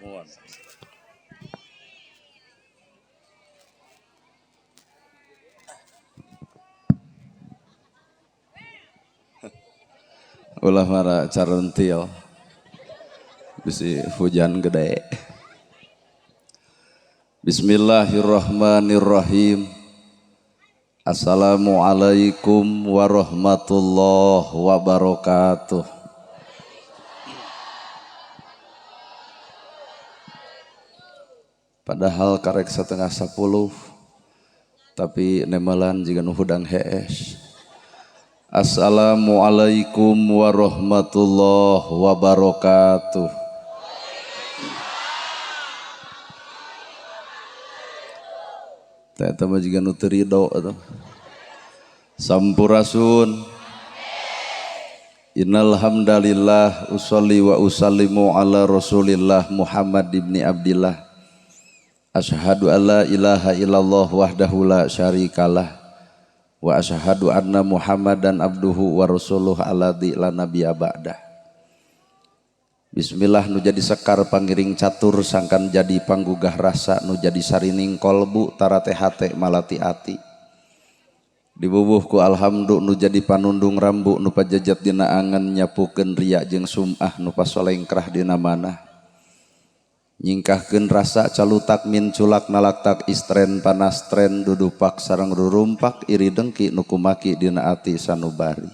Muhun. Ulah mara carentil bisi hujan gede. Bismillahirrahmanirrahim. Assalamualaikum warahmatullahi wabarakatuh. Padahal karek 9:30 tapi nemelan jiga nu hudang hees. Assalamualaikum warahmatullahi wabarakatuh. Teh mah jiga nu teu rido atuh. Sampurasun. Innal hamdalillah usolli wa usallimu ala Rasulillah Muhammad ibni Abdillah. Asyhadu alla ilaha illallah wahdahu la syarikalah wa asyhadu anna Muhammadan abduhu wa rasuluh alladzi la nabiyya ba'dah. Bismillah nu jadi sekar pangiring catur sangkan jadi panggugah rasa nu jadi sarining kolbu tarate hate malati ati. Dibubuh ku alhamdu nu jadi panundung rambu nu pajejet dina angen nyapukeun riya jeung sum'ah nu pasolengkrah dina manah. Nyingkahkeun rasa calutak min culak nalaktak istren panastren dudupak sareng rurumpak iri dengki nu kumaki dina ati sanubari.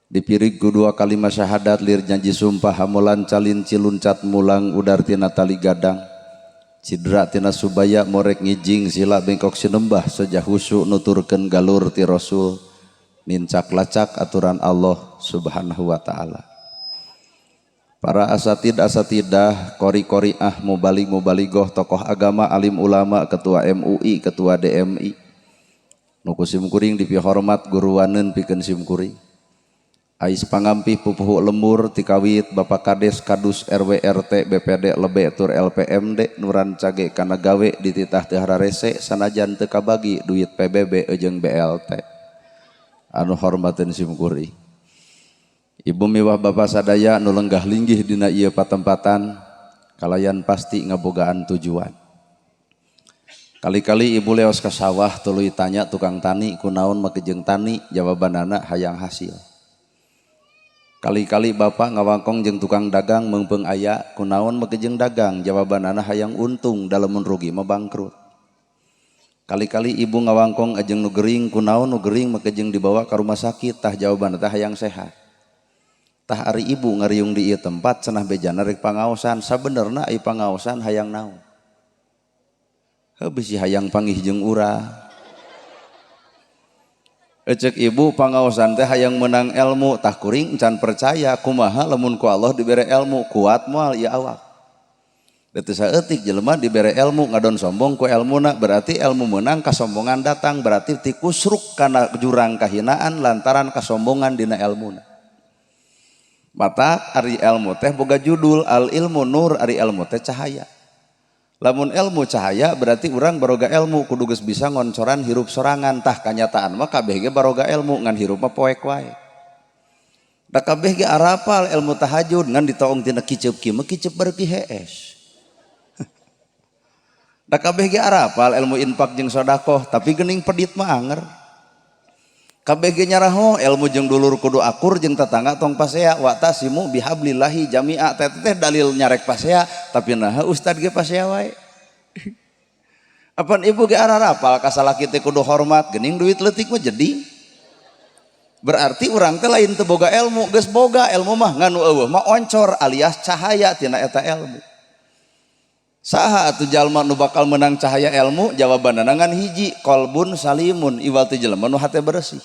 Dipirig ku dua kalimat syahadat lir janji sumpah hamulan calin ciluncat mulang udar tina tali gadang. Cidra tina subaya morek ngijing sila bengkok sinembah sejah husu nuturkeun galur ti Rasul nincak lacak aturan Allah Subhanahu wa taala. Para asatid asatidah, kori-koriah, mubalig mubaligoh, tokoh agama, alim ulama, ketua MUI, ketua DMI. Nu ku simkuring dipihormat guruaneun pikeun simkuring. Ais pangampih pupuhu lembur tikawit Bapak Kades Kadus RW RT BPD lebe tur LPMD nuran cage kana gawe dititah teu hararese sanajan teu kabagi duit PBB jeung BLT. Anu hormateun simkuring. Ibu miwah bapak sadaya nu lenggah linggih dina ieu patempatan kalayan pasti ngabogaan tujuan. Kali-kali ibu leos ka sawah tuluy tanya tukang tani kunaon make jeung tani jawabanana hayang hasil. Kali-kali bapak ngawangkong jeung tukang dagang meungpeung aya kunaon make jeung dagang jawabanana hayang untung dalamun rugi mah bangkrut. Kali-kali ibu ngawangkong jeung nu gering kunaon nu gering make jeung dibawa ka rumah sakit tah jawabanna teh hayang sehat. Tah ari ibu ngariung di ieu tempat cenah bejana rek pangaosan sabenerna ai pangaosan hayang naon? Heuh bisi hayang panggih jeung urang. Ecek ibu pangaosan teh hayang menang ilmu tah kuring can percaya kumaha lamun ku Allah dibere ilmu kuat moal ieu awak. Da teu saeutik jelema dibere ilmu ngadon sombong ku elmuna berarti ilmu meunang kasombongan datang berarti tikusruk kana jurang kahinaan lantaran kasombongan dina elmuna. Mata ari ilmu teh boga judul al ilmu nur ari ilmu teh cahaya. Lamun ilmu cahaya berarti urang baroga ilmu kudu geus bisa ngoncoran hirup sorangan tah kanyataan mah kabeh ge baroga ilmu ngan hirup mah poek wae. Da kabeh ge arapal ilmu tahajud ngan ditoong tina kiceup kieu mah kiceup bareuki hees. Da kabeh ge arapal ilmu infak jeung sedekah tapi geuning pedit mah anger. Kabeh ge nyaraho ilmu jeung dulur kudu akur jeung tetangga tong pasea wa tasimu bihablillahi jami'a teh teh dalil nyarek pasea tapi naha ustad ge pasea wae. Apan ibu ge ararapal ka salaki teh kudu hormat geuning duit leutik mah jadi. Berarti urang teh lain teu boga ilmu geus boga ilmu mah ngan nu eueuh mah oncor alias cahaya tina eta ilmu. Saha atuh jalma nu bakal menang cahaya ilmu jawabanna ngan hiji qalbun salimun iwal teh jelema nu hate bersih.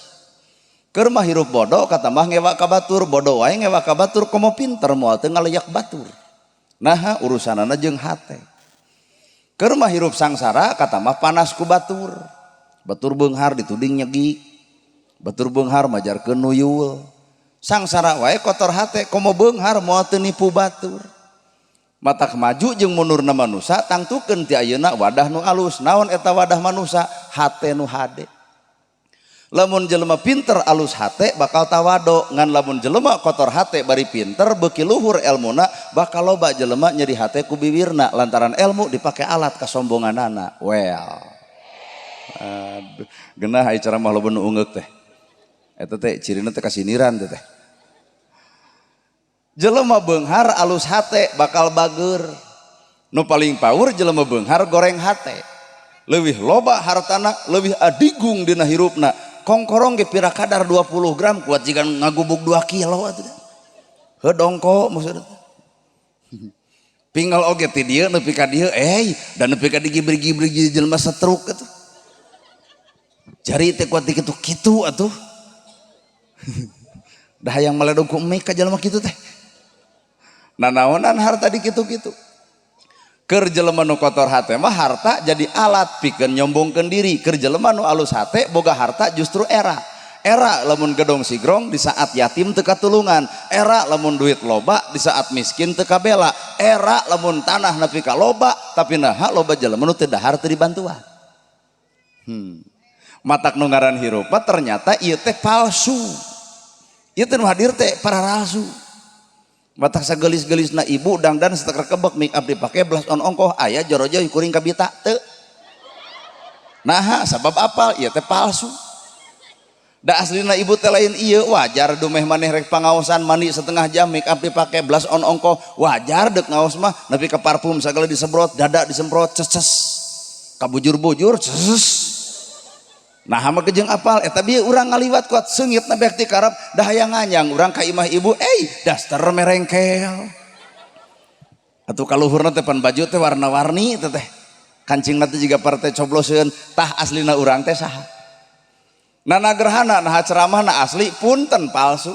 Keur mah hirup bodoh kata mah ngewa ka batur bodoh wae ngewa ka batur komo pinter moal teu ngaleyak batur. Naha urusanana jeung hate. Keur mah hirup sangsara kata mah panas ku batur. Batur beunghar dituding nyegi. Batur beunghar majarkeun nuyul. Sangsara wae kotor hate komo beunghar moal teu nipu batur. Matak maju jeung mundurna manusa tangtukeun ti ayeuna wadah nu alus. Naon eta wadah manusa? Hate nu hade. Lamun jelema pinter alus hate bakal tawado, ngan lamun jelema kotor hate bari pinter beuki luhur elmuna bakal loba jelema nyeri hate ku biwirna lantaran ilmu dipake alat kasombonganana. Well, aduh, genah ai ceramah loba nu ungeuk teh. Eta teh cirina teh kasiniran teh teh. Jelema beunghar alus hate bakal bager. Nu paling power jelema beunghar goreng hate. Leuwih loba hartana leuwih adigung dina hirupna. Kongkorong ge pira kadar 20 gram kuat jiga ngagubuk 2 kilo atuh. Heuh dongko maksudna. Pinggal oge ti dieu nepi ka dieu dan nepi ka digibrig-gibrig jelema setruk atuh. Jari teh kuat di kitu-kitu atuh. Dah hayang maledog ku mie ka jelema kitu teh. Nanaonan harta di kitu-kitu. Keur jelema nu kotor hate mah harta jadi alat pikeun nyombongkeun diri. Keur jelema nu alus hate boga harta justru era. Era lamun gedong sigrong di saat yatim teu katulungan. Era lamun duit loba di saat miskin teu kabela. Era lamun tanah nepi ka loba tapi naha loba jelema nu teu dahar teu dibantuan. Matak nu ngaran hirup mah ternyata ieu teh palsu. Ieu teh nu hadir teh pararalsu. Matak sagelis-gelisna ibu dangdan seteker kebek make up dipake blush on ongkoh aya jorojo kuring kabita teu. Naha sabab apal ieu teh palsu. Da aslina ibu teh lain ieu wajar dumeh maneh rek pangaosan mandi setengah jam make up dipake blush on ongkoh wajar deuk ngaos mah nepi ka parfum sagala disemprot dada disemprot ces kabujur-bujur ces. Nah hama kejeng apal eta bieu urang ngaliwat kuat seungitna beak ti karep da hayang nganyang urang ka imah ibu daster merengkel. Atuh kaluhurna teh pan baju teh warna-warni teh teh. Kancingna teh jiga partai cobloseun tah aslina urang teh saha. Nana gerhana naha ceramahna asli punten palsu.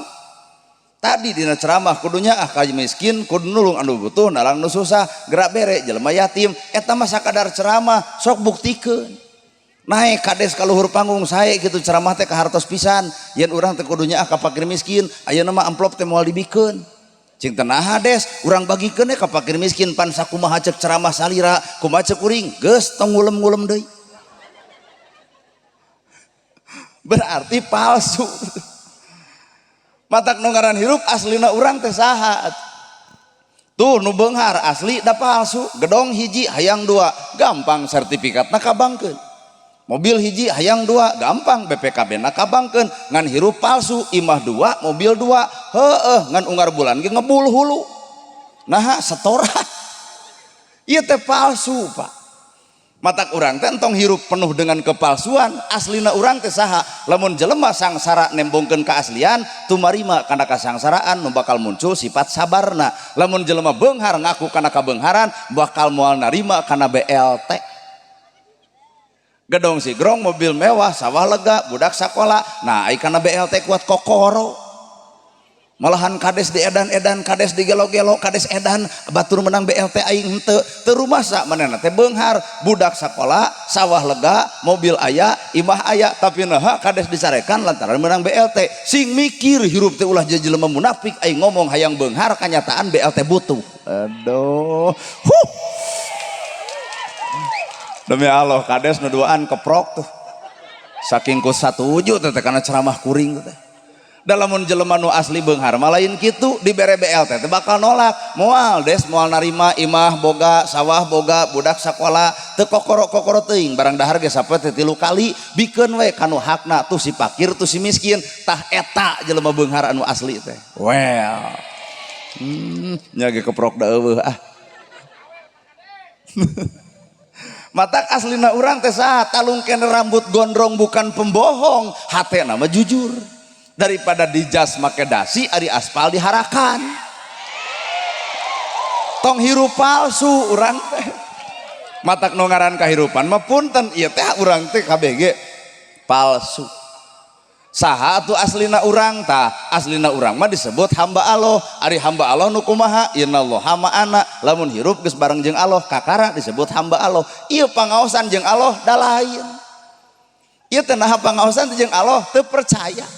Tadi dina ceramah kudunya ah ka miskin kudu nulung anu butuh nalang nu susah gerak bere jelema yatim eta mah sakadar ceramah sok buktikeun. Naik kades ka luhur panggung sae kitu ceramah teh kahartos pisan yen urang teh kudunya ah ka fakir miskin ayeuna mah amplop teh moal dibikeun. Cing teh naha des urang bagikeun we ka fakir miskin pan sakumaha ceuk ceramah salira kumaha ceuk kuring geus tong ngulem-ngulem deui. Berarti palsu. Matak nu ngaran hirup aslina urang teh saha. Tuh nu beunghar asli da palsu gedong hiji hayang dua gampang sertifikatna kabangkeun. Mobil hiji hayang dua gampang BPKB na kabangkeun ngan hirup palsu imah dua mobil dua heueuh ngan unggar bulan ge ngebul hulu. Naha setoran. Ieu teh palsu Pak. Matak urang teh entong hirup penuh dengan kepalsuan aslina urang teh saha lamun jelema sangsara nembongkeun keaslian tumarima kana kasangsaraan nu bakal muncul sifat sabarna lamun jelema beunghar ngaku kana kabeungharan bakal moal narima kana BLT. Gedong sigrong mobil mewah sawah lega budak sakola nah ai kana BLT kuat kokoro malahan kades di edan-edan kades di gelo-gelo kades edan batur menang BLT aing henteu teu rumasa manehna teh beunghar budak sakola sawah lega mobil aya imah aya tapi naha kades dicarekan lantaran menang BLT sing mikir hirup teh ulah jadi jelema munafik aing ngomong hayang beunghar kanyataan BLT butuh. Aduh huh. Demi Allah kades nu duaan keprok tuh saking ku satuju teh kana ceramah kuring teh. Dalamun jelema nu asli beunghar mah lain kitu dibere BLT teh bakal nolak moal des moal narima imah boga sawah boga budak sakola teu kokoro-kokoro teuing barang dahar ge sapoe teh 3 kali bikeun we kanu hakna tuh si fakir tuh si miskin tah eta jelema beunghar anu asli teh. Well nya ge keprok da eueuh ah. Matak aslina urang teh saha talung kene rambut gondrong bukan pembohong hatena mah jujur. Daripada dijas make dasi ari aspal diharakan. Tong hirup palsu urang teh. Matak nu ngaran kahirupan mah punten ieu teh urang teh KBG palsu. Saha atuh aslina urang tah? Aslina urang mah disebut hamba Allah. Ari hamba Allah nu kumaha? Innallaha ma'ana. Lamun hirup geus bareng jeung Allah kakara disebut hamba Allah. Ieu pangaosan jeung Allah da lain. Ieu teh naha pangaosan teh jeung Allah teu percaya.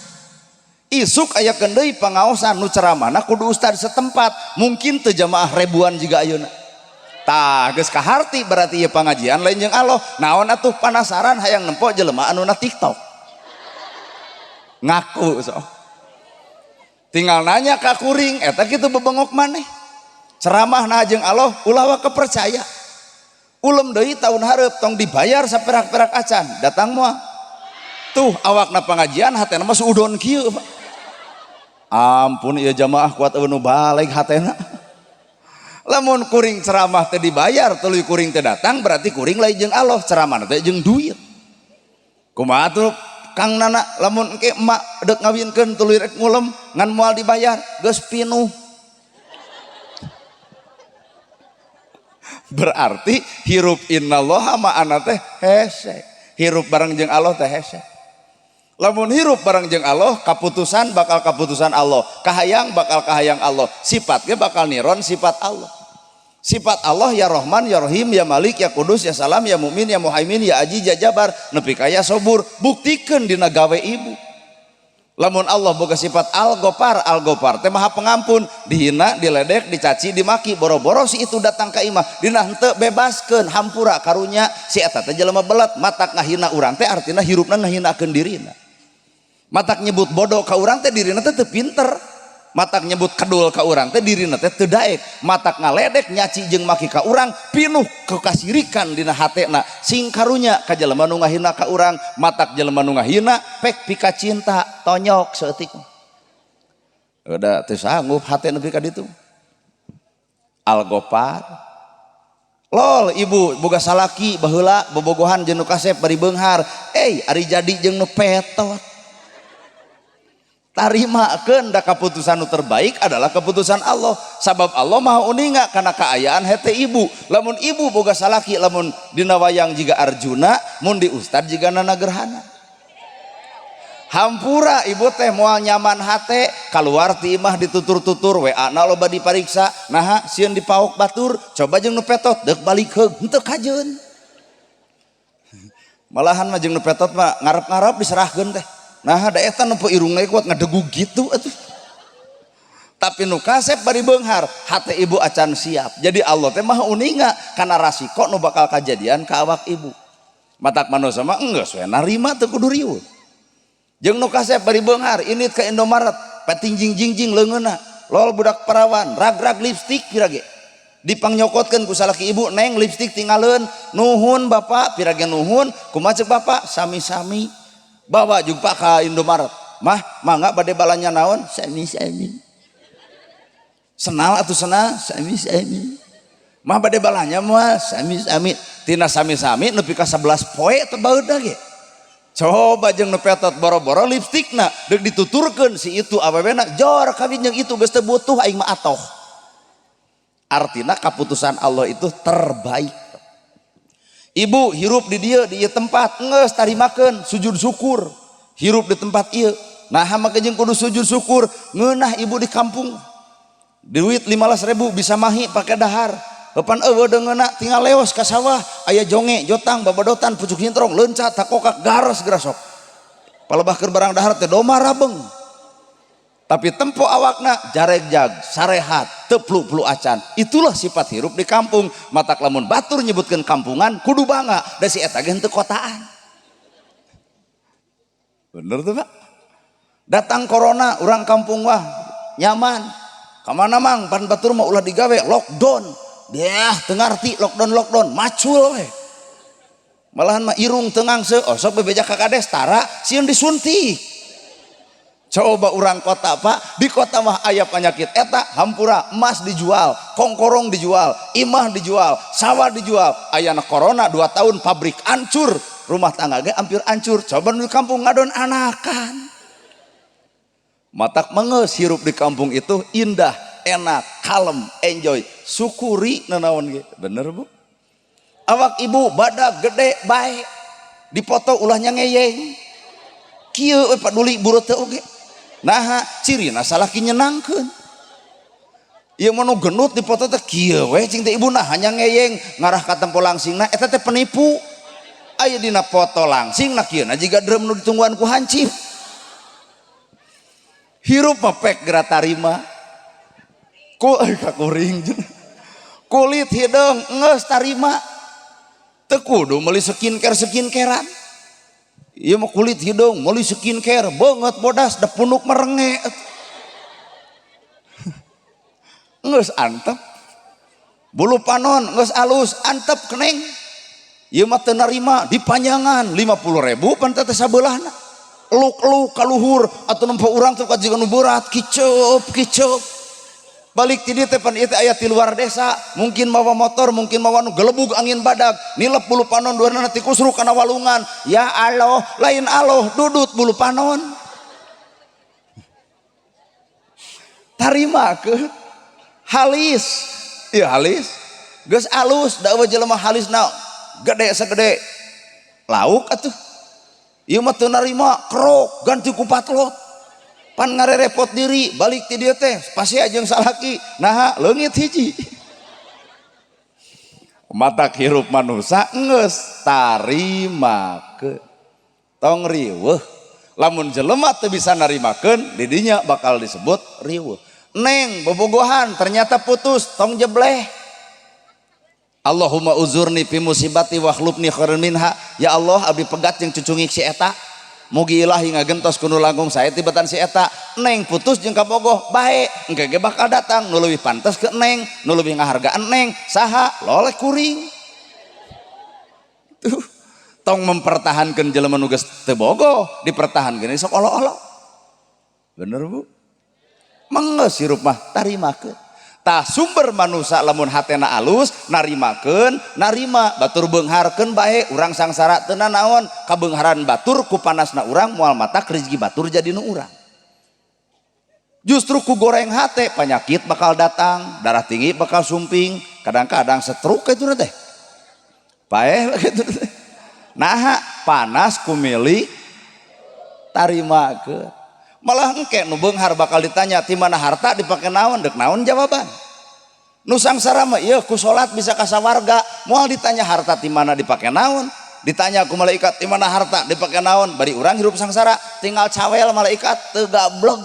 Isuk aya deui pangaosan nu ceramahna kudu ustad setempat, mungkin teu jamaah ribuan jiga ayeuna. Tah geus kaharti berarti ieu pangajian lain jeung Allah. Naon atuh panasaran hayang nempo jelema anu na TikTok. Ngaku so. Tinggal nanya ka kuring eta kitu bebengok maneh. Ceramah na jeung Allah ulah wa kepercaya. Ulem deui tahun hareup tong dibayar saperak-perak acan, datang moal. Tuh awakna pengajian hatena mah suudon kieu, Pak. Ampun ieu jamaah kuat eueuh nu baleg hatena. Lamun kuring ceramah teh dibayar tuluy kuring teh datang berarti kuring lain jeung Allah, ceramah teh jeung duit. Kumaha tuh Kang Nana lamun engke emak deuk ngawinkeun tuluy rek ngulem ngan moal dibayar geus pinuh. Berarti hirup innallaha ma'ana teh hese. Hirup bareng jeung Allah teh hese. Lamun hirup bareng jeung Allah, kaputusan bakal kaputusan Allah, kahayang bakal kahayang Allah, sifatnya bakal niron sifat Allah. Sifat Allah ya Rahman, ya Rahim, ya Malik, ya Kudus, ya Salam, ya Mumin, ya Muhaimin, ya Aziz, ya Jabar, nepi ka ya Sobur, buktikeun dina gawe ibu. Lamun Allah boga sifat Al-Ghaffar, Al-Ghaffar teh Maha Pengampun, dihina, diledek, dicaci, dimaki, boro-boro si itu datang ka imah, dina henteu bebaskeun, hampura karunya si eta teh jelema belet, matak ngahina urang teh artina hirupna ngahinakeun dirina. Matak nyebut bodoh ka urang teh dirina teh teu pinter. Matak nyebut kedul ka urang teh dirina teh teu daek. Matak ngaledek nyaci jeung maki ka urang pinuh kekasirikan dina hatena. Sing karunya ka jelema nu ngahina ka urang, matak jelema nu ngahina pek pika cinta tonyok saeutik. Udah teu sanggup hate nepi ka ditu. Al-Ghaffar. Lol ibu boga salaki baheula bobogohan jeung nu kasep bari beunghar. Ari jadi jeung nu petot. Tarimakeun da keputusan nu terbaik adalah keputusan Allah. Sabab Allah Maha uninga kana kaayaan hete ibu. Lamun ibu boga salaki lamun dina wayang jiga Arjuna, mun di ustad jiga Nana Gerhana. Hampura ibu teh moal nyaman hate kaluar ti imah ditutur-tutur WA na loba dipariksa, naha sieun dipaok batur, coba jeung nu petot deuk balik heug henteu kajeun. Malahan mah jeung nu petot mah ngarep-ngarep diserahkeun teh. Nah, da eta nu irungna kuat ngadegug gitu atuh. Tapi nu kasep bari beunghar, hate ibu acan siap. Jadi Allah teh Maha uninga kana rasiko nu bakal kajadian ka awak ibu. Matak manusia mah enggeus we narima teu kudu riweuh. Jeung nu kasep bari beunghar init ka Indomaret, patingjing jingjing leungeunna, lol budak parawan, rag-rag lipstik pira ge. Dipangnyokokeun ku salaki ibu, neng lipstik tingaleun, nuhun bapak, pira ge nuhun, kumaha ceuk bapak, sami-sami. Bawa juga ka Indomaret. Mah, mangga bade balanya naon? Sami-sami. Senal atau senal? Sami-sami. Mah bade balanya mah sami-sami. Tina sami-sami nepi ka 11 poe teh baeudna ge. Coba jeung nu petot boro-boro lipstikna deuk dituturkeun si itu awewena jor kawin jeung itu geus teu butuh aing mah atoh. Artina kaputusan Allah itu terbaik. Ibu hirup di dieu di ieu tempat geus tarimakeun sujud syukur. Hirup di tempat ieu. Nah make jeung kudu sujud syukur ngeunah ibu di kampung. Duit 15.000 bisa mahi pake dahar. Eupan eueuh deungeunna tinggal leos ka sawah aya jonge jotang babadotan pucuk hintrong leuncat takokak gares gerasok. Palebah keur barang dahar teh doma rabeng. Tapi tempo awakna jaregjag sarehat teu plu-plu acan. Itulah sifat hirup di kampung. Matak lamun batur nyebutkeun kampungan kudu bangga da si eta ge henteu kotaan. Bener tuh Pak? Datang corona urang kampung wah nyaman. Kamana mang pan batur mah ulah digawe lockdown. Deah teu ngarti lockdown lockdown macul we. Malahan mah irung teu ngangse osok bebeja ka kades tara sieun disuntik. Coba orang kota Pak, di kota mah aya penyakit eta hampura emas dijual, kongkorong dijual, imah dijual, sawah dijual. Ayana corona 2 tahun pabrik hancur, rumah tangga ge hampir hancur. Coba di kampung ngadon anakan. Matak mengeus hirup di kampung itu indah, enak, kalem, enjoy. Syukuri nanaon ge. Bener Bu? Awak ibu badak gede bae. Dipoto ulahnya ngeyeng. Kieu we paduli buruh teu oge. Nah, cirina salaki nyenangkeun. Ieu mah nu genut dipoto teh kieu we cing teh ibu nah hanya ngeyeng ngarah ka tempo langsingna eta teh penipu. Aya dina foto langsing na kieu na jiga drum nu ditungguan ku hancip. Hirup mah pek geura tarima. Ku kakuring kulit hideung geus tarima. Teu kudu meuli skincare-skincarean. Ieu mah kulit hidung meuli skincare beungeut bodas da punuk merenge. Geus antep. Bulu panon geus alus antep keneng. Ieu mah teu narima dipanjangan 50.000 pan teh sabeulahna. Eluk-eluk kaluhur atuh nempo urang teh kajiga nu berat kiceup kiceup. Balik ti dieu teh pan ieu teh aya ti luar desa, mungkin mawa motor, mungkin mawa nu gelebug angin badag, nilep bulu panon duanana tikusruk kana walungan. Ya Allah, lain Allah, dudut bulu panon. Tarima ke halis. Ieu halis. Geus alus da eueuh jelema halisna gede sagede lauk atuh. Ieu mah teu narima kerok ganti ku patlot. Pan ngarerepot diri balik ti dieu teh pasti jeung salaki naha leungit hiji. Matak hirup manusa geus tarimakeun. Tong riweuh. Lamun jelema teu bisa narimakeun di dinya bakal disebut riweuh. Neng bobogohan ternyata putus tong jebleh. Allahumma uzurni fi musibati wa akhlufni khairan minha. Ya Allah abdi pegat jeung cucungik si eta. Mugi ilahi ngagentos kuno langkung sae tibatan si eta. Neng putus jeung kabogoh bae engke ge bakal datang nu leuwih pantes ke neng, nu leuwih ngahargaan neng, saha loleh kuring. Tuh tong mempertahankeun jelema nu geus teu bogoh, dipertahankeun sok olo-olo. Bener Bu? Menggeus hirup mah tarimakeun. Tah sumber manusa lamun hatena alus narimakeun, narima batur beungharkeun bae urang sangsara teu nanaon kabeungharan batur ku panasna urang moal matak rezeki batur jadi nu urang. Justru ku goreng hate penyakit bakal datang, darah tinggi bakal sumping, kadang-kadang stroke kitu teh. Paeh kitu teh. Naha panas ku milik tarimakeun. Malah engke nu beunghar bakal ditanya ti mana harta dipake naon, dek naon jawaban. Nu sangsara mah ieu ku salat bisa ka sawarga, moal ditanya harta ti mana dipake naon, ditanya ku malaikat ti mana harta dipake naon, bari urang hirup sangsara tinggal cawel malaikat teu gableg.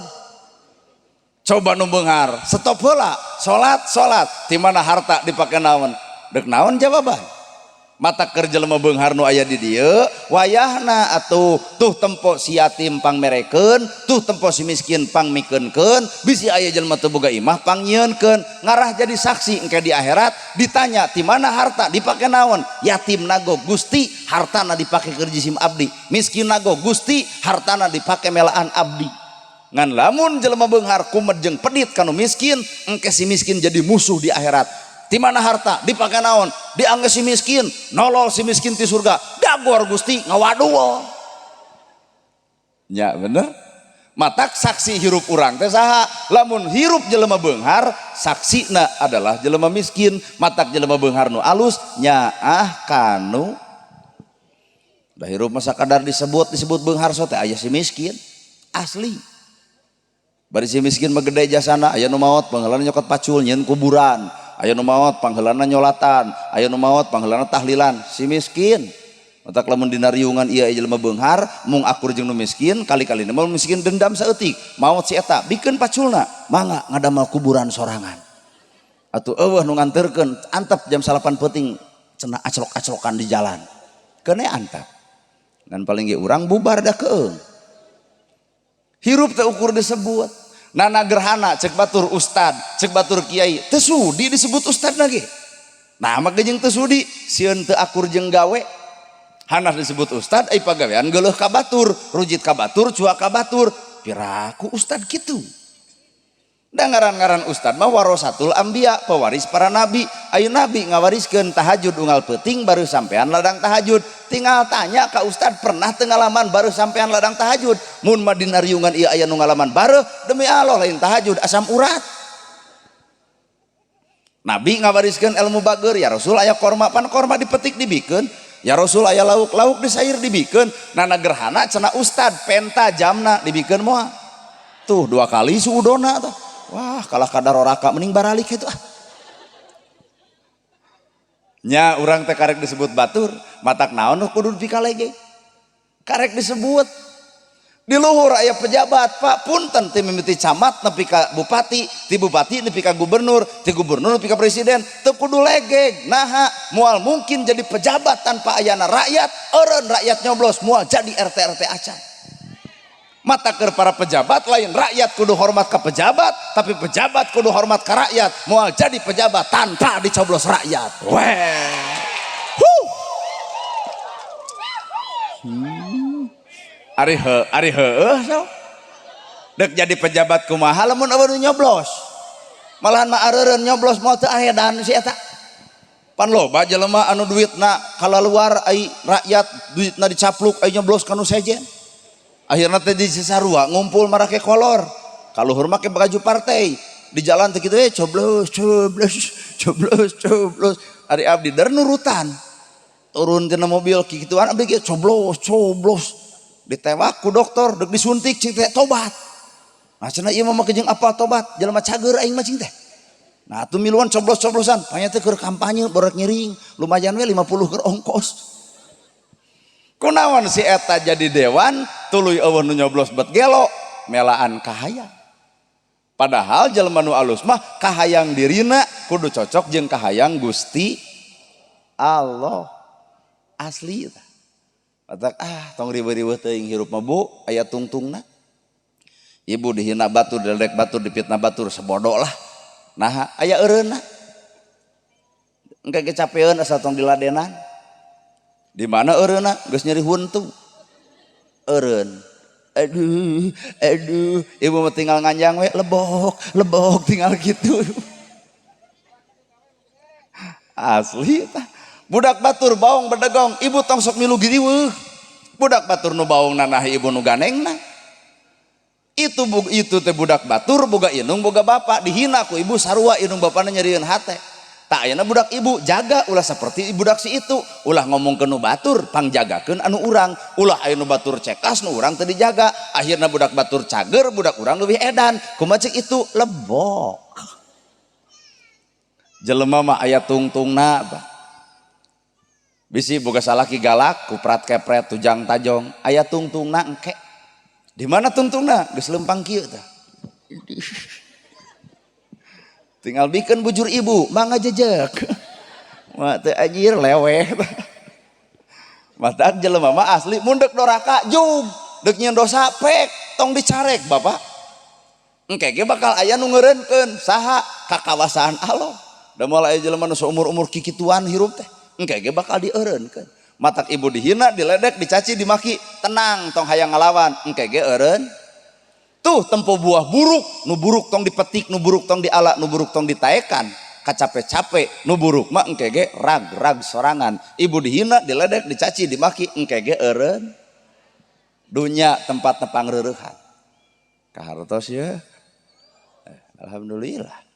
Coba nu beunghar, stop heula, salat salat ti mana harta dipake naon, dek naon jawaban. Mata keur jelema beunghar nu aya di dieu wayahna atuh tuh tempo si yatim pangmerekeun, tuh tempo si miskin pangmikeunkeun, bisi aya jelema teu boga imah pangnyieunkeun, ngarah jadi saksi engke di akhirat ditanya ti mana harta dipake naon, yatim nago Gusti hartana dipake keur jisim abdi, miskin nago Gusti hartana dipake melaan abdi. Ngan lamun jelema beunghar kumed jeung pedit kanu miskin, engke si miskin jadi musuh di akhirat. Di mana harta dipake naon, dianggap si miskin nolol si miskin ti surga, dagor Gusti ngawaduo nya bener. Matak saksi hirup urang teh saha, lamun hirup jelema beunghar saksina adalah jelema miskin. Matak jelema beunghar nu alus nyaah kanu da hirup masa kadar disebut disebut beunghar so teh aya si miskin asli. Bari si miskin mah gede jasana, aya nu maot pangheulana nyokot pacul nyieun kuburan, aya nu maot pangheulana nyolatan, aya nu maot pangheulana tahlilan, si miskin. Matak lamun dina riungan ieu jelema beunghar mung akur jeung nu miskin, kali-kalina mah miskin dendam saeutik, maot si eta bikeun paculna, mangga ngadamal kuburan sorangan. Atuh eueuh nu nganterkeun antep jam 9 peuting cenah aclok-aclokan di jalan. Keun antep. Ngan paling ge urang bubar da keung. Hirup teh ukur disebut. Nana gerhana cek batur ustad, cek batur kiai, teu sudi disebut ustad lagi. Nah mah jeung teu sudi, sieun teu akur jeung gawe. Hanas disebut ustad, ai pagawean geuleuh ka batur, rujit ka batur, cuak ka batur, piraku ustad kitu. Da ngaran-ngaran ustad mah warasatul anbiya, pewaris para nabi. Ayo nabi ngawariskeun tahajud unggal peuting baru sampean ladang tahajud. Tinggal tanya ka ustad pernah teu ngalaman baru sampean ladang tahajud. Mun mah dina riungan ieu aya nu ngalaman bareuh, demi Allah lain tahajud asam urat. Nabi ngawariskeun ilmu bager, ya Rasul aya korma pan korma dipetik dibikeun. Ya Rasul aya lauk lauk disair dibikeun. Nana gerhana cenah ustad penta jamna dibikeun moal. Tuh dua kali suudona tuh. Wah kalah kadar oraka mending baralik itu ah. Nya urang teh karek disebut batur, matak naon kudu dikalege. Karek disebut. Di luhur aya pejabat, Pak, punten, ti mimiti camat nepi ka bupati, ti bupati nepi ka gubernur, ti gubernur nepi ka presiden, teu kudu legeg. Naha? Moal mungkin jadi pejabat tanpa ayana rakyat, eureun rakyat nyoblos moal jadi RT RT acan. Mata keur para pejabat, lain rakyat kudu hormat ke pejabat, tapi pejabat kudu hormat ke rakyat. Moal jadi pejabat tanpa dicoblos rakyat. Weh. Huh. Ari he, ari heueuh so. Dek jadi pejabat kumaha lamun euweuh nu nyoblos. Malahan mah areureun nyoblos moal teu ahedan si eta. Pan loba jelema anu duitna kalaluar, ai rakyat duitna dicapluk, ai nyoblos ka nu sejen. Akhirna teh di sisarua ngumpul marake kolor. Kaluhur make baju partai. Di jalan teh kitu, eh, coblos, coblos, coblos, coblos. Ari abdi der nurutan. Turun tina mobil kikituan abdi ge coblos, coblos. Ditewak ku dokter, dek disuntik cing teh tobat. Nah, cenah ieu mah make jeung apa tobat? Jelema cager aing mah cing teh. Nah, atuh miluan coblos-coblosan, panya teh keur kampanye borek ngiring, lumayan we 50 keur ongkos. Kunaon si eta jadi dewan, tuluy euweuh nu nyoblos bet gelo, melaan kahayang. Padahal jelema nu alus mah kahayang dirina kudu cocok jeung kahayang Gusti Allah. Asli eta. Matak ah tong riweuh-riweuh teuing hirup mah, Bu, aya tungtungna. Ibu dihina batur, diledek batur, dipitnah batur, sebodoh lah. Nah, aya eureunna. Engke kecapean asal tong diladenan. Di mana eureunna? Geus nyeri huntu. Eureun. Aduh, aduh, ibu mah tinggal nganjang we, lebok, lebok tinggal gitu. Asli tah. Budak batur baong bedegong, ibu tong sok milu giriweuh. Budak batur nu baong nanah ibu nu ganengna. Itu bu, itu teh budak batur boga indung boga bapak, dihina ku ibu sarua indung bapana nyerieun hate. Tak ayeuna budak ibu jaga ulah seperti budak si itu, ulah ngomong ke nu batur, pangjagakeun anu urang, ulah aya nu batur cekas nu urang teu dijaga, akhirna budak batur cager, budak urang leuwih edan. Kumaha cek itu lebok. Jelema mah aya tungtungna, Pak. Bisi boga salaki galak, kuprat kepret, tujang tajong, aya tungtungna engke. Di mana tungtungna? Geus lempang kieu tah. Tinggal bikin bujur ibu, mangga jejek. Mah teu anjir leweh. Matak jelema mah asli mun deuk doraka jug, deuk nyieun dosa pek, tong dicarek Bapak. Engke ge bakal aya nu ngeureunkeun saha kakawasaan Allah. Da moal aya jelema nu saumur-umur kikituan hirup teh. Engke ge bakal dieureunkeun. Matak ibu dihina, diledek, dicaci, dimaki, tenang tong hayang ngalawan, engke ge eureun. Tuh tempo buah buruk, nu buruk tong dipetik, nu buruk tong diala, nu buruk tong ditaekan. Kacape-cape, nu buruk mah engke ge rag-rag sorangan. Ibu dihina, diledek, dicaci, dimaki, engke ge eureun. Dunya tempat tepang reureuhan. Kahartos ya. Alhamdulillah.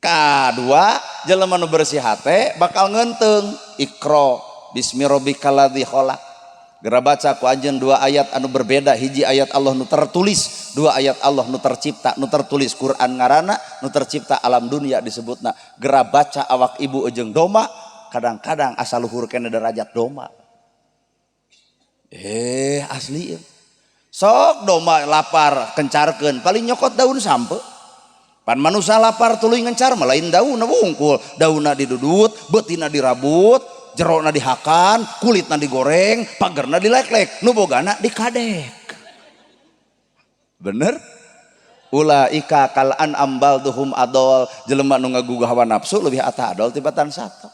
Kadua, jelema nu bersih hate bakal ngenteng. Iqra bismi rabbikal ladzi khalaq. Gera baca ku anjeun dua ayat anu berbeda, hiji ayat Allah nu tertulis, dua ayat Allah nu tercipta, nu tertulis Quran ngaranna, nu tercipta alam dunia disebutna. Gera baca awak ibu jeung doma, kadang-kadang asa luhur kene derajat doma. Eh, asli ya. Sok doma lapar kencarkeun, paling nyokot daun sampe. Pan manusia lapar tuluy ngencar mah lain daun wungkul, daunna didudut, beutina dirabut, jerona dihakan, kulitna digoreng, pagerna dileklek, nu bogana dikadek. Bener? Ulaika kal an'am bal hum adol, jelema nu ngagugah hawa nafsu leuwih atah adol tibatan sato.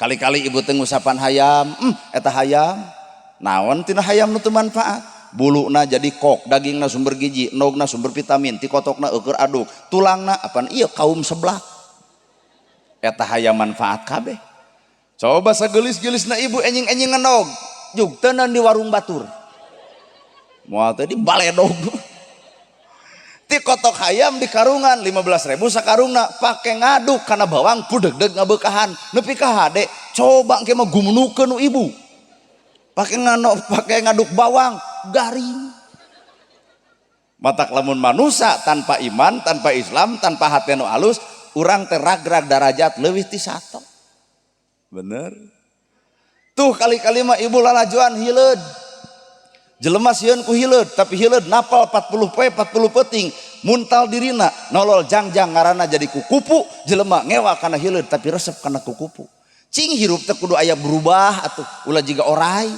Kali-kali ibu teh ngusapan hayam, eta hayam. Naon tina hayam nu teu manfaat? Buluna jadi kok, dagingna sumber gizi, endogna sumber vitamin, tikotokna eueur aduk, tulangna apan ieu kaum sebelah. Eta hayam manfaat kabeh. Coba sagelis-gelisna ibu enjing-enjing ngenog, jug teunan di warung batur. Moal teh di baledog. Tikotok hayam di karungan 15.000 sakarungna, pake ngaduk kana bawang pudegdeg ngabeukahan nepi ka hade. Coba engke mah gumunukeun nu ibu. Pake ngano, pake ngaduk bawang garing. Matak lamun manusia tanpa iman, tanpa Islam, tanpa hati nu alus, urang teh ragrag darajat leuwih ti sato. Bener? Tuh kali-kali mah ibu lalajuan hileud. Jelema sieun ku hileud, tapi hileud napal 40 poe 40 peuting, muntal dirina, nolol jangjang ngaranna jadi kukupu, jelema ngewa kana hileud tapi resep kana kukupu. Cing hirup teh kudu aya berubah atuh, ulah jiga orai.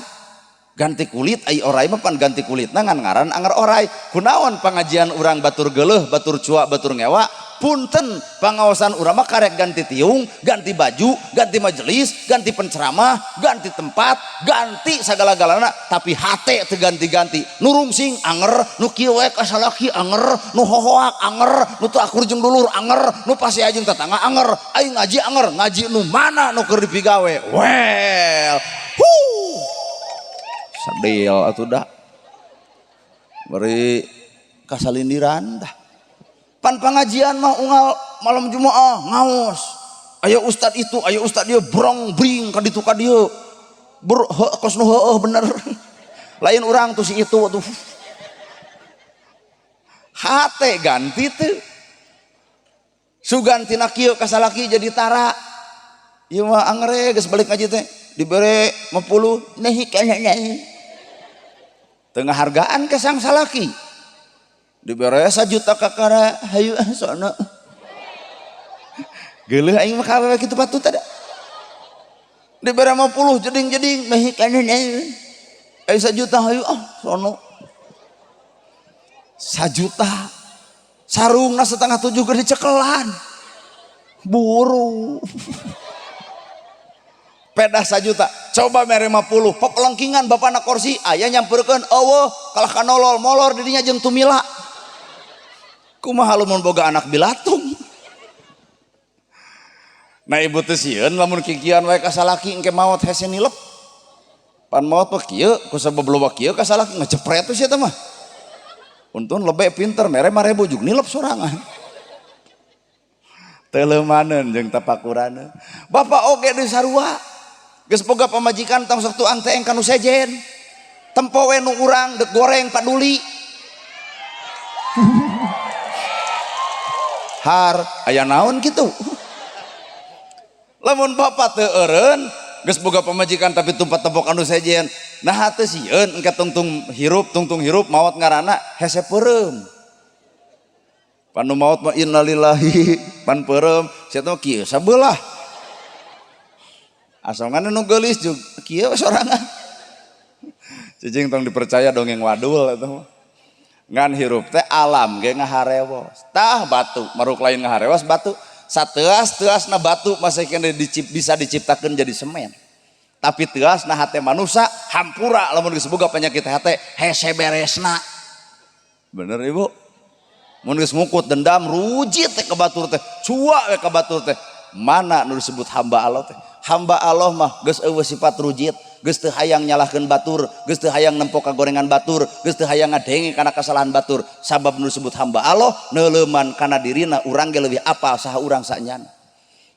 Ganti kulit ai orai mah pan ganti kulitna ngan ngaran anger orai. Kunaon pangajian urang batur geuleuh, batur cuak, batur ngewa, punten pangaosan urang mah karek ganti tiung, ganti baju, ganti majelis, ganti penceramah, ganti tempat, ganti sagala-galana, tapi hate teu ganti-ganti. Nu rungsing anger, nu kieu we ka salaki anger, nu hohoak anger, nu teu akur jeung dulur anger, nu pasea jeung tetangga anger, aing ngaji anger, ngaji nu mana nu keur dipigawe. Well, huh. Sedil atuh dah. Beri kasalindiran dah. Pan pengajian mah unggal malam Jumaah ngaos. Ayo ustad itu, ayo ustad dia brong bring ka ditu ka dieu. Ber kos nu heueuh bener. Lain urang tuh si itu tuh. Hate ganti teu. Sugan tina kieu ka salaki jadi tara. Ieu mah angere geus balik ngaji teh dibere 50 nehi kana. Teu ngahargaan ka sang salaki. Dibere 1 juta kakara hayu ah sono. Geuleuh aing mah ka awewe kitu patut ada. Dibere 50 jeding-jeding nehi kana. Ai 1 juta hayu ah sono. 1 juta sarungna 6.30 keur dicekelan. Buru. Pedah 1 juta coba mere 50 pepelengkingan bapana kursi aya nyamperkeun eueuh kalah ka nolol molor didinya jeung tumila. Kumaha lamun boga anak bilatung. Nah ibu teh sieun lamun kikian wae ka salaki engke maot hese nilep. Pan maot mah kieu ku sabab loba kieu ka salaki ngejepret tuh sia teh mah. Untung lebih pinter mere 5.000 juk nilep sorangan. Teu leumaneun jeung tapakurana. Bapak oge deui sarua. Geus boga pamajikan tong sok tuang teh ka nu sejen. Tempo we nu urang deuk goreng paduli. Har aya naon kitu. Lamun bapak teu eureun geus boga pamajikan tapi tumpat tepok anu sejen. Nah teu sieun engke tungtung hirup maot ngaranna hese peureum. Pan nu maot mah innalillahi pan peureum sia teh kieu sabelah. Asongan nu geulis jeung kieu sorangan. Cicing tong dipercaya dongeng wadul eta mah. Ngan hirup teh alam ge ngaharewos. Tah batu, maruk lain ngaharewos batu. Sateas-teasna batu masih kena bisa diciptakan jadi semen. Tapi teasna hate manusia hampura lamun geus boga penyakit hate hese beresna. Bener ibu? Mun geus ngukut dendam rujit teh ka batur teh, cua we ka batur teh. Mana nu disebut hamba Allah teh? Hamba Allah mah geus eueuh sifat rujit, geus teu hayang nyalahkeun batur, geus teu hayang nempo ka gorengan batur, geus teu hayang ngadenge kana kesalahan batur. Sabab nu disebut hamba Allah neuleuman kana dirina urang ge leuwih apal saha urang sanyana.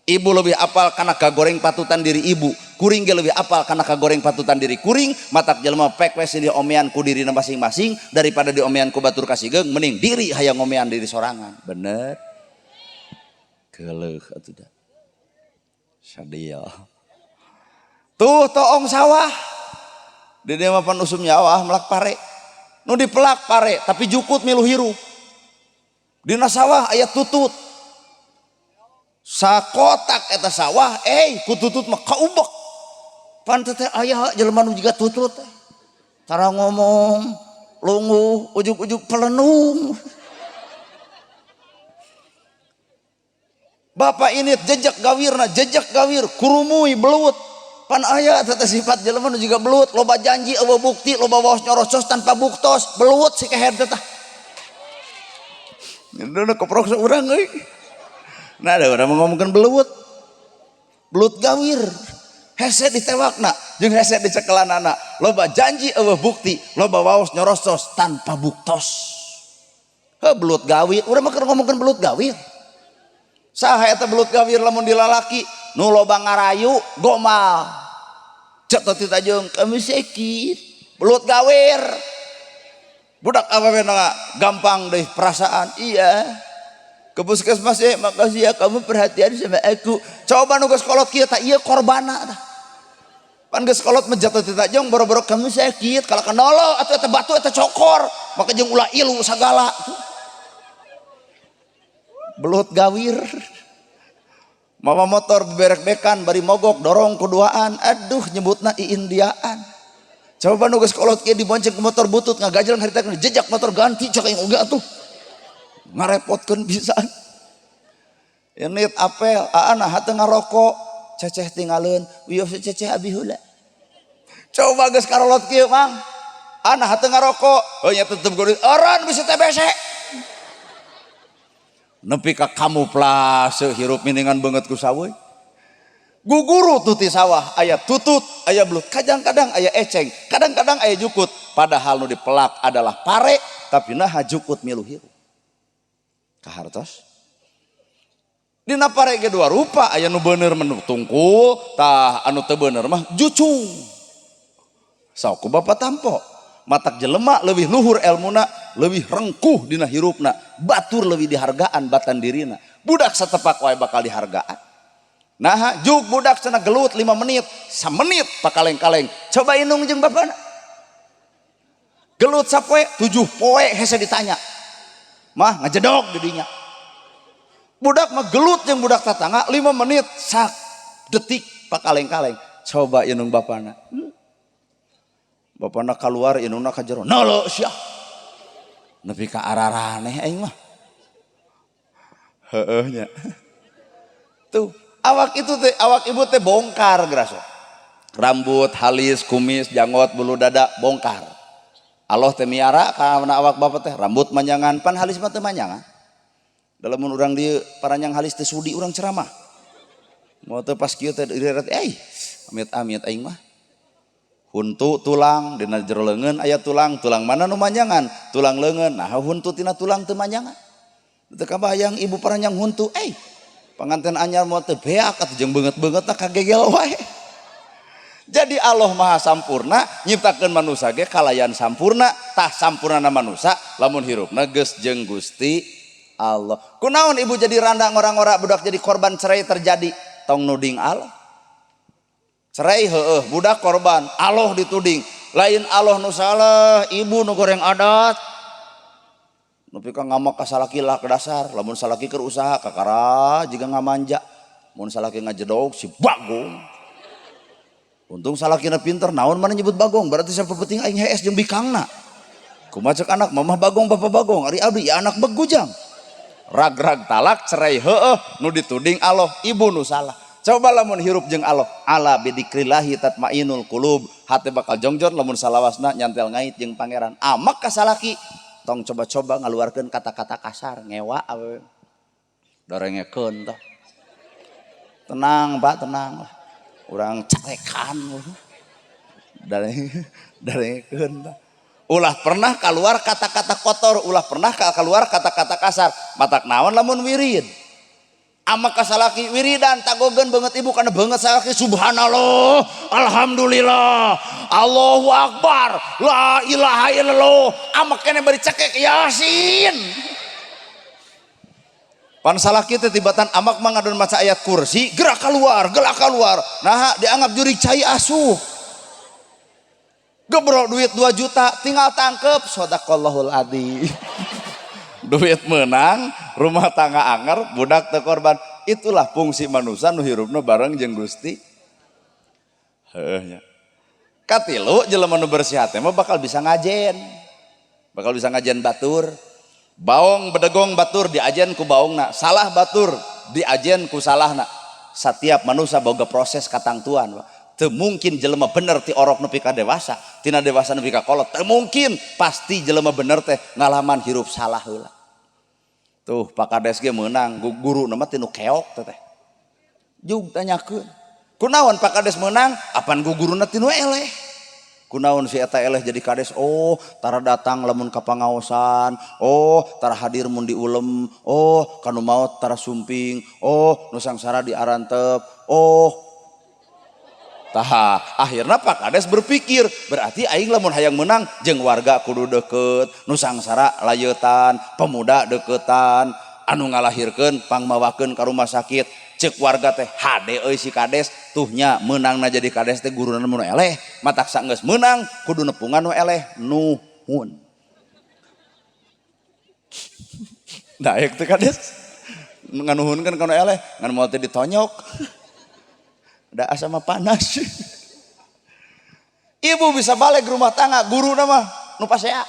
Ibu lebih apal kana kagoreng patutan diri ibu, kuring ge leuwih apal kana kagoreng patutan diri kuring, matak jelema pek we silih omean ku dirina masing-masing daripada diomean ku batur kasigeung mending diri hayang ngomean diri sorangan. Bener? Geuleuh atuh da. Sadil. Tuh toong sawah. Di dieu mah pan usum nyawah melak pare. Nu dipelak pare tapi jukut milu hirup. Dina sawah aya tutut. Sakotak eta sawah ku tutut mah kaubek. Pan teh aya jelema nu jiga tutut teh. Tara ngomong lunguh ujug-ujug pelenung. Bapak ini jejak gawirna, jejak gawir, kurumui belut. Pan aya teh sifat jelema nu jiga belut, loba janji eueuh bukti, loba waos nyorocos tanpa buktos, belut si kehed teh tah. Udah keprok urang euy. Nah ada orang ngomongkeun belut. Belut gawir. Hese ditewakna, jeung hese dicekelanana. Loba janji eueuh bukti, loba waos nyorocos tanpa buktos. Heuh belut gawir, urang mah keur ngomongkeun belut gawir. Saha eta belut gawir lamun dilalaki nu loba ngarayu gomal. Cek teh tajung kami sakit. Belut gawir. Budak awewe na gampang deh perasaan. Iya. Ke puskesmas ya, makasih ya kamu perhatian sama aku. Coba nu geus kolot kieu tah ieu korbana tah. Pan geus kolot mah jatuh ti tajong boro-boro kamu sakit kalau kanolo atuh eta batu eta cokor maka jeung ulah ilu sagala. Belut gawir. Mawa motor beberek-bekan bari mogok dorong kuduaan, aduh nyebutna iindiaan. Coba nu geus kolot kieu dibonceng ku motor butut ngagajleng harita jejak motor ganti cek aing oge atuh. Ngarepotkeun pisan. Ini apel, aa nah teu ngarokok, ceceh tinggalin, wios ceceh abi heula. Coba geus karolot kieu mang. Ana teu ngarokok, oh nya tetep kudu eureun bisa TBC. Nepi ka kamuflase hirup miningan beungeut ku saweuy. Guguru tuh ti sawah aya tutut, aya belut, kadang-kadang aya eceng, kadang-kadang aya jukut. Padahal nu dipelak adalah pare, tapi naha jukut milu hirup. Kahartos? Dina pare ge dua rupa, aya nu bener mah tungkul, tah anu teu bener mah jucung. Sok ku bapak tampo. Matak jelema leuwih luhur elmuna, leuwih rengkuh dina hirupna, batur leuwih dihargaan batan dirina. Budak satepak wae bakal dihargaan. Nah, juk budak cenah gelut 5 menit, samenit pakaleng-kaleng. Coba indung jeung bapana. Gelut sapoe, 7 poe hese ditanya. Mah ngajedog di dinya. Budak mah gelut jeung budak tatangga 5 menit sak detik pakaleng-kaleng. Coba indung bapana. Bapana keluar indungna ka jero. Nolo sia. Nepi ka araraneh aing mah. Heueuh nya. Tuh, awak itu teh, awak ibu teh bongkar geraso. Rambut, halis, kumis, janggot, bulu dada bongkar. Allah teh miara kana awak bapak teh rambut manjangan, pan halis mah teu manjangan. Dalam mun urang dieu paranjang halis teh sudi urang ceramah. Mau teu pas kieu teh direret euy, amit-amit aing mah. Huntu tulang dina jero leungeun aya tulang, tulang mana nu manjangan? Tulang leungeun. Nah huntu tina tulang teu manjangan. Teu kabayang ibu paranjang huntu, euy. Panganten anyar moal teu beak atuh jeung beungeut-beungeutna kagegel wae. Jadi Allah Maha Sampurna nyiptakeun manusa ge kalayan sampurna, tah sampurnana manusa lamun hirupna geus jeung Gusti Allah. Kunaon ibu jadi randa ngora-ngora budak jadi korban cerai terjadi, tong nuding Allah. Cerai heueuh budak korban, Allah dituding. Lain Allah nu salah, ibu nu goreng adat. Nepi ka ngamak ka salaki lah ke dasar, lamun salaki keur usaha kakara jiga ngamanja. Mun salaki ngajedog si bagong. Untung salakina pinter, naon mana nyebut bagong, berarti siapa penting aing hees jeung bikangna. Kumaha cek anak, mamah bagong, bapak bagong, ari abdi ya anak begujang. Rag-rag talak cerai heueuh nu dituding Allah, ibu nu salah. Coba lamun hirup jeung Allah, ala bidzikrillahi tatmainul qulub, hate bakal jongjon lamun salawasna nyantel ngait jeung pangeran. Amak ka salaki, tong coba-coba ngaluarkeun kata-kata kasar, ngewa awewe. Darengekeun tah. Tenang Pak, tenang lah. Urang carekan. Darengekeun tah. Ulah pernah keluar kata-kata kotor, ulah pernah keluar kata-kata kasar. Matak naon lamun wirid. Amak ka salaki wiridan tagogeun beungeut ibu kana beungeut salaki subhanallah, alhamdulillah, Allahu akbar, la ilaha illallah. Amak kene bari cekek Yasin. Pan salaki teh tibatan amak mah ngadon maca ayat kursi, gerak keluar, gelak keluar. Nah, dianggap jurig cai asuh. Gebrok duit 2 juta, tinggal tangkep, sadaqallahul adzim. Duit menang, rumah tangga anger, budak teu korban. Itulah fungsi manusia nu hirupna bareng jeung Gusti. Heueuh nya. Katilu jelema nu bersih hate mah bakal bisa ngajen. Bakal bisa ngajen batur. Baong bedegong batur diajen ku baongna, salah batur diajen ku salahna. Setiap manusia boga proses katangtuan, Pak. Teu mungkin jelema bener ti orok nepi ka dewasa, tina dewasa nepi ka kolot. Teu mungkin, pasti jelema bener teh ngalaman hirup salah heula. Tuh Pak Kades ge meunang, guru mah tinu keok teh. Jug tanyakeun. Kunaon Pak Kades meunang? Apan guruna tinu eleh. Kunaon si eta eleh jadi kades? Oh, tara datang lamun ka pangaosan. Oh, tara hadir mun diulem. Oh, kanu maot tara sumping. Oh, nu sangsara diarantep. Oh. Tah, akhirna Pak Kades berpikir, berarti aing lamun hayang menang jeung warga kudu deket, nu sangsara layetan, pemuda deketan, anu ngalahirkeun pangmawakeun ka rumah sakit. Ceuk warga teh hade euy si Kades, Tuhnya meunangna jadi kades teh guruna mun eleh, matak sanggeus meunang kudu nepungan nu eleh nuhun. Daek teh kades nganuhunkeun kana eleh ngan moal teh ditonyok. Da asa mah panas. Ibu bisa balik rumah tangga guruna mah nu pasea.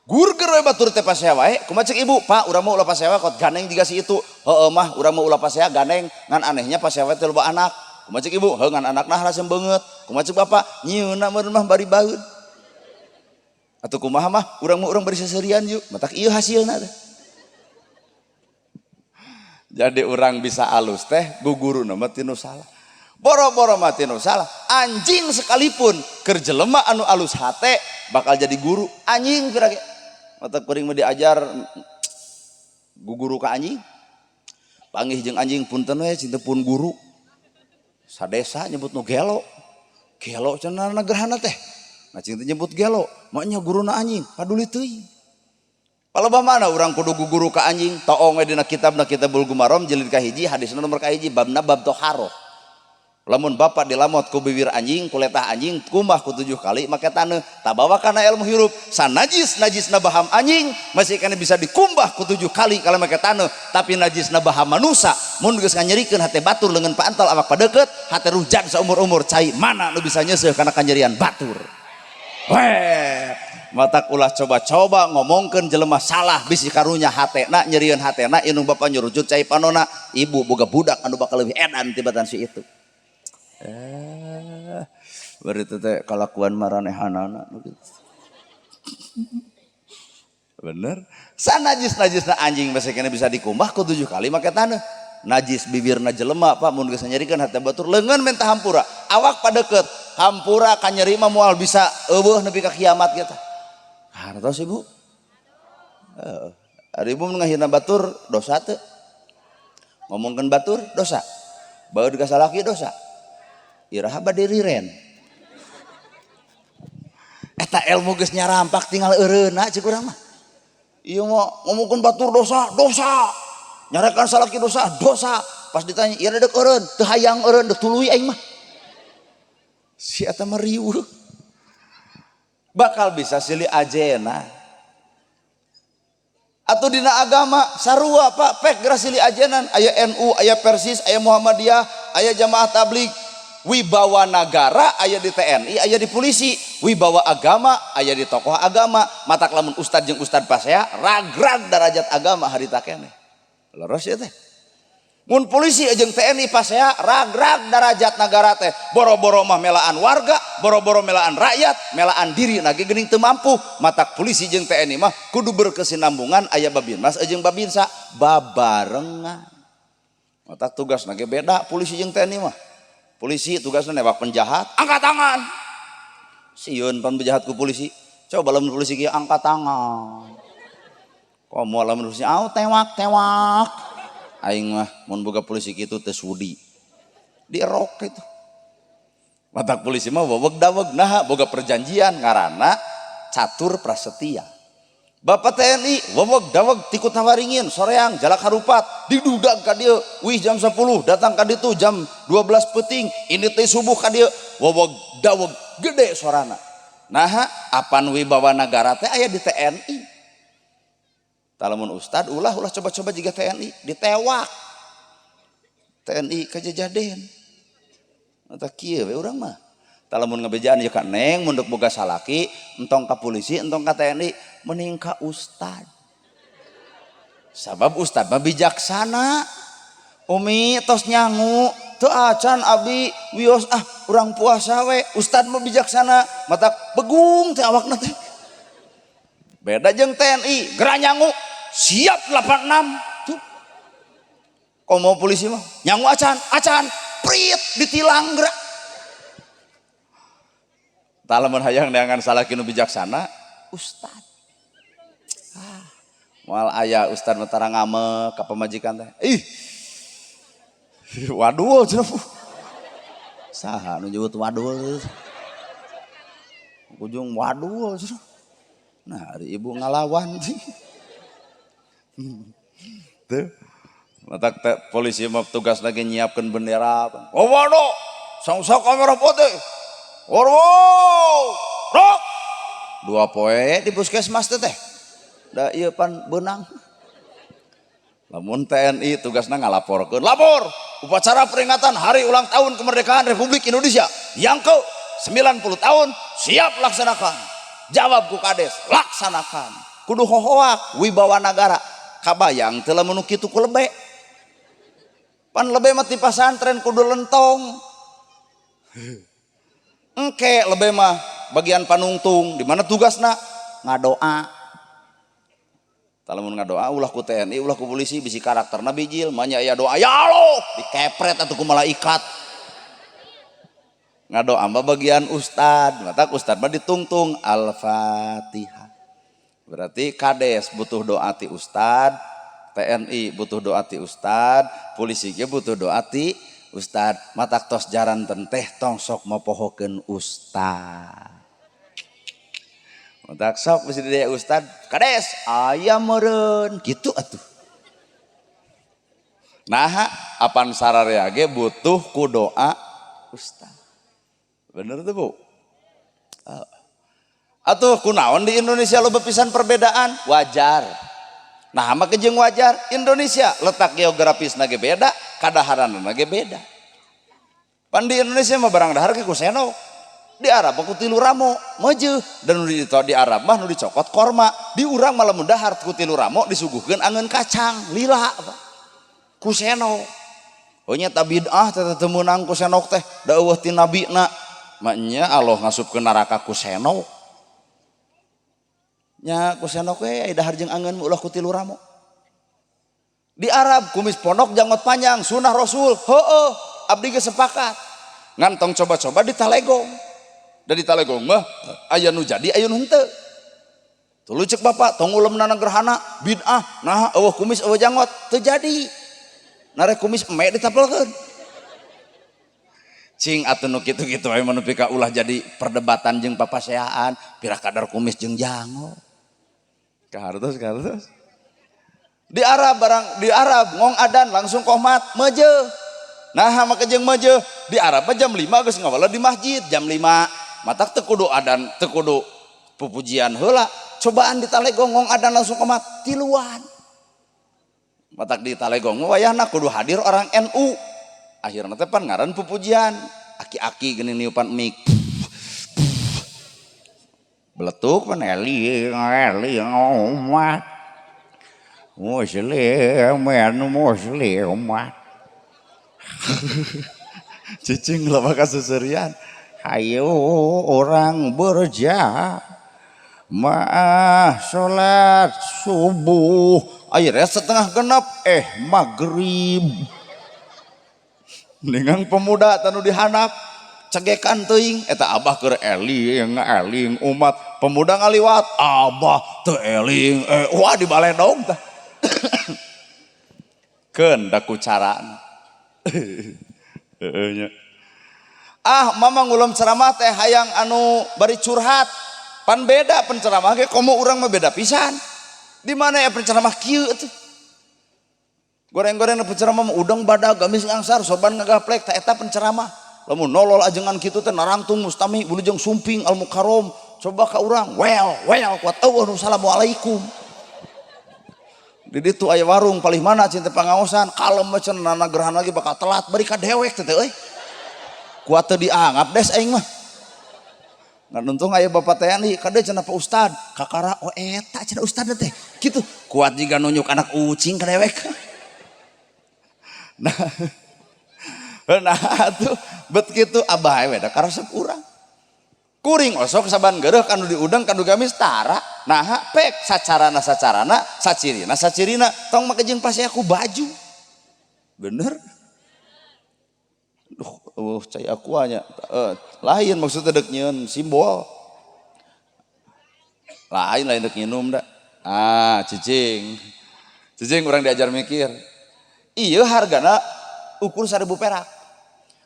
Gurger we batur teh pasea wae, kumaha cek ibu? Pak, urang mah ulah pasea kot ganeng jiga si itu. Heueuh mah urang mah ulah pasea ganeng, ngan anehnya pasea teh loba anak. Kumaha cek ibu? Heuh ngan anakna harasem beungeut. Kumaha cek bapak? Nyieunna meureun mah bari baeud. Atuh kumaha mah urang mah urang bari seserian yuk, matak ieu hasilna teh. Jadi urang bisa alus teh guguruna mah tinu salah. Boro-boro mah tinu salah. Anjing sekalipun keur jelema anu alus hate bakal jadi guru. Anjing kira ge. Mata kuring mah diajar guguru ka anjing. Panggih jeung anjing punten we cinta pun guru. Sadesa nyebut nu gelo. Gelo cenah gerhana teh. Nah cinta nyebut gelo, maknya guruna anjing, paduli teuing. Palebah mana urang kudu guguru ka anjing, toong we dina kitabna Kitabul Gumarom jilid kahiji hadisna nomor kahiji babna bab toharoh. Lamun bapak dilamot ku bibir anjing, ku letah anjing, kumbah ku 7 kali make taneuh, tabawa kana ilmu hirup. Sanajis najisna baham anjing masih kana bisa dikumbah ku 7 kali kalau make taneuh, tapi najisna baham manusa mun geus nganyerikeun hate batur leungeun paantel awak padeukeut, hate rujan saumur-umur cai mana nu bisa nyeuseuh kana kanyerian batur. Weh, matak ulah coba-coba ngomongkeun jelema salah bisi karunya hatena nyerieun hatena indung bapa nyurucut cai panona, ibu boga budak anu bakal leuwih edan tibatan si itu. Bari teh kalakuan maranehanana gitu. Bener. Sanajis-najisna anjing masih kena bisa dikumbah ku 7 kali make taneuh. Najis bibirna jelema Pak mun geus nyerikeun hate batur leungeun menta hampura. Awak padeukeut hampura kanyeri mah moal bisa eueuh nepi ka kiamat ge tah. Hartos ibu? Heeh. Ari ibu mun ngahina batur dosa teu? Ngomongkeun batur dosa. Baeud ka salaki dosa. Iraha bade riren. Eta ilmu geus nyarampak tinggal eureuna cek urang mah. Ieu mah ngomongkeun batur dosa, dosa. Nyarekan salaki dosa, dosa. Pas ditanya, ieu deuk eureun, teu hayang eureun, deuk tuluy aing mah. Si eta mah riweuh. Bakal bisa silih ajena. Atau dina agama sarua Pak, pek geura silih ajenan, aya NU, aya Persis, aya Muhammadiyah, aya jamaah tabligh. Wibawa nagara aya di TNI, aya di polisi, wibawa agama aya di tokoh agama. Matak lamun ustad jeung ustad pasea ragrag darajat agama harita keneh. Leres ya teh. Mun polisi jeung TNI pasea ragrag darajat nagara teh. Boro-boro mah melaan warga, boro-boro melaan rakyat, melaan diri nage geuning teu mampu. Matak polisi jeung TNI mah kudu berkesinambungan aya babinmas jeung babinsa babarengan. Matak tugas nage beda polisi jeung TNI mah. Polisi tugasnya nembak penjahat, angkat tangan. Sieun pan penjahat ku polisi. Coba lamun polisi kieu angkat tangan. Komo lamun polisi au tewak tewak. Aing mah mun boga polisi kitu teu sudi. Dierok kitu. Matak polisi mah weweg daweg naha boga perjanjian ngaranna catur prasetya. Bapak TNI weweg daweg tikut hawaringin soreang jalak harupat didudag ka dieu wih jam 10 datang ka ditu jam 12 peuting ini teh subuh ka dieu weweg daweg gede sorana. Naha apan wibawa nagara teh aya di TNI. Talamun ustad ulah ulah coba-coba jiga TNI ditewak. TNI kajajaden. Mata kieu we urang mah. Talamun ngebejaan ya ka neng mun boga salaki entong ka polisi entong ka TNI mending ka ustad. Sabab ustad mah bijaksana. Umi tos nyangu teu acan abi wios ah urang puasa we. Ustad mah bijaksana mata begung teh awakna teh. Beda jeung TNI geura nyangu siap 86 tuh. Komo polisi mah nyangu acan acan prit ditilang geura. Talamun hayang neangan salaki nu bijaksana ustad. Ah, moal aya ustad mah tara ngamek ka pamajikan teh. Ih. Waduh cenah. Saha nu nyebut waduh? Ujung waduh cenah. Nah, ari ibu ngalawan sih. Tuh. Matak polisi mah tugas lagi nyiapkan bendera. Oh, waduh. Sang Saka Merah Putih. Forward. Rok. 2 poe di puskesmas teh teh. Da ieu pan beunang. Lamun TNI tugasna ngalaporkeun, lapor upacara peringatan hari ulang tahun kemerdekaan Republik Indonesia yang ke 90 tahun, siap laksanakan. Jawab ku kades, laksanakan. Kudu hohoak wibawa nagara. Kabayang teu lamun kitu ku lebe? Pan lebe mah ti pasantren, kudu lentong. Engke lebe mah bagian panungtung, di mana tugasna ngadoa. Lamun ngadoa ulah ku TNI, ulah ku polisi, bisi karakterna bijil, manya aya doa ya Allah, dikepret atau ku malaikat. Ngadoa mah bagian ustad, matak ustad mah ditungtung Al-Fatihah. Berarti kades butuh doa ti ustad, TNI butuh doa ti ustad, polisi ge butuh doa ti ustad. Matak tos jaran teh tong sok mopohokeun ustad. Matak sok mesti dia ustad, kades, aya meureun, gitu atuh. Nah, apan sararea ge butuh ku doa ustad. Bener tuh, Bu? Atuh kunaon di Indonesia loba pisan perbedaan? Wajar. Nah, mah jeung wajar, Indonesia letak geografis ge beda, kadaharanna ge beda. Pan di Indonesia mah barang dahar ge ku sendok. Di Arab mah ku tilu ramo, meujeuh, dan nu di, di Arab mah nu dicokot korma, di urang malah mun dahar ku tilu ramo disuguhkeun angeun kacang, lila Pak. Ku sendok. Oh nya ta bid'ah teh, teu meunang ku sendok teh, da euweuh ti nabina. Maknya Allah ngasupkeun neraka ku sendok. Nya ku sendok we dahar jeung angeun, ulah ku tilu ramo. Di Arab kumis pondok, janggot panjang, sunah Rasul. Heueuh, abdi ge sepakat. Ngan tong coba-coba di Talegong. Da di Talegong mah aya nu jadi, aya nu henteu. Tuluy cek bapak, tong ulemna gerhana, bid'ah, nah euweuh kumis, euweuh janggot, teu jadi. Narek kumis eme ditapelkeun. Cing atuh nu kitu-kitu we mah nepi ka ulah jadi perdebatan jeung papaseaan, pira kadar kumis jeung janggot. Kahartos kahartos. Di Arab barang di Arab ngong adan langsung komat meujeuh. Nah, maka jeung meujeuh di Arab mah jam 5 geus ngawala di masjid jam 5. Matak teu kudu adan, teu kudu pupujian heula. Cobaan di Talegong ngong adan langsung komat tiluan. Matak di Talegong mah wayahna kudu hadir orang NU. Akhirna teh pan ngaran pupujian. Aki-aki geuning niupan mic. Beletuk pan eling eling umat muslimin muslimat. Cicing loba kasusurian. Hayo orang berjamaah sholat subuh. Akhirnya setengah genap, eh maghrib. Ningang pemuda tanu dihandap cegekan teuing eta abah keur eling eling umat, pemuda ngaliwat, abah teu eling, eh wah di baledog tah. Keun da ku carana. Heeh nya. Ah, mama ngulem ceramah teh hayang anu bari curhat. Pan beda penceramah ge komo urang mah beda pisan. Di mana ya penceramah kieu tuh? Goreng-goreng penceramah mah udang badag, gamis ngangsar, sorban ngagaplek, tah eta penceramah. Lamun nolol ajengan kitu teh narangtung mustami wilujeng sumping al mukarrom. Coba ka urang, well, well kuat eueuh nu assalamualaikum. Di ditu aya warung palih mana cinta pangaosan, kalem mah cenah, nana gerhana lagi bakal telat, bari ka dewek teh euy. Kuat teu dianggap des aing mah. Ngan untung aya bapak TNI, kade cenah Pak Ustad, kakara oh eta cenah ustad teh. Gitu, kuat jiga nunjuk anak ucing ka dewek. Nah, nah tuh bet kitu abah we da karesep urang. Kuring osok saban gereh kanu diudang kanu gamis tara. Nah, pek sacarana sacarana, sacirina sacirina, tong make jeung pasti aku baju. Bener? Duh, oh, cai aku nya. Lain maksudnya dek nyieun simbol. Lain lain dek nginum da. Ah, cicing. Cicing urang diajar mikir. Iya hargana ukur 1000 perak.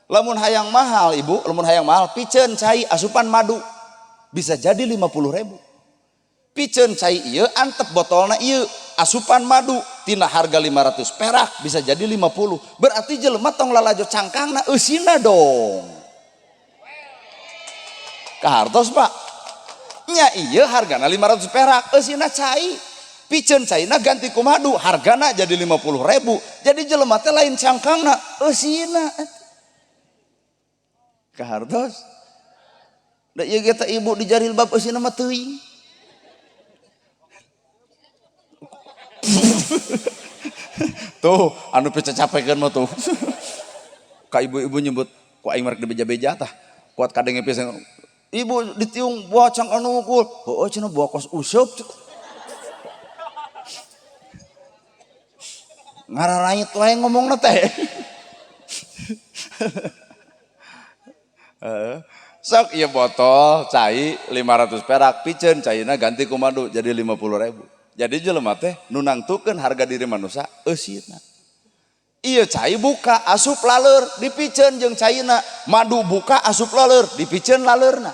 Lamun hayang mahal ibu, lamun hayang mahal piceun cai asupan madu bisa jadi 50 ribu. Piceun cai iya antep botolna iya asupan madu tina harga 500 perak bisa jadi 50. Berarti jelema tong lalajo cangkangna, eusina dong. Kahartos Pak. Nya ieu hargana 500 perak, eusina cai. Piceun caina ganti ku madu, hargana jadi 50.000. Jadi jelema teh lain cangkangna, eusina. Kahartos. Da ieu ge teh ibu di jarilbab eusina mah teuing. Tuh, anu picacapekeun mah tuh. Ka ibu-ibu nyebut ku aing marek dibeja-beja tah. Kuat kadenge pisan. Ibu ditiung buah cangkang nungkul. Heueuh cenah buah kos useup. Ngararait wae ngomongna teh. Sok ieu botol cai 500 perak piceun caina ganti ku madu jadi 50.000. Jadi jelema teh nu nangtukeun harga diri manusia eusina. Ieu cai buka asup laleur dipiceun jeung caina, madu buka asup laleur dipiceun laleurna.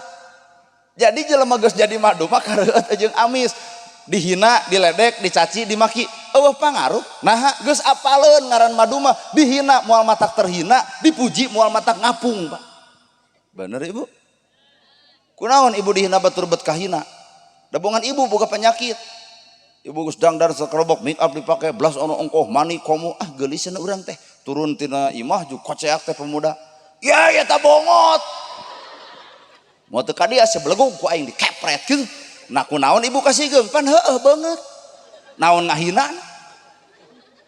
Jadi jelema geus jadi madu mah kareueut jeung amis, dihina, diledek, dicaci, dimaki, eueuh pangaruh. Naha geus apaleun ngaran madu mah, dihina moal matak terhina, dipuji moal matak ngapung, Pak. Bener ibu? Kunaon ibu dihina batur bet kahina? Dabongan ibu boga penyakit. Ibu geus dangdar sakerobok make up dipake blas ono ongkoh mani komo ah geuliseun urang teh turun tina imah ju koceak teh pemuda. Ya eta bongot. Moal teu ka dia sebelegug ku aing dikepret kitu. Nah kunaon ibu kasigeung pan heueuh beungeut. Naon ngahina?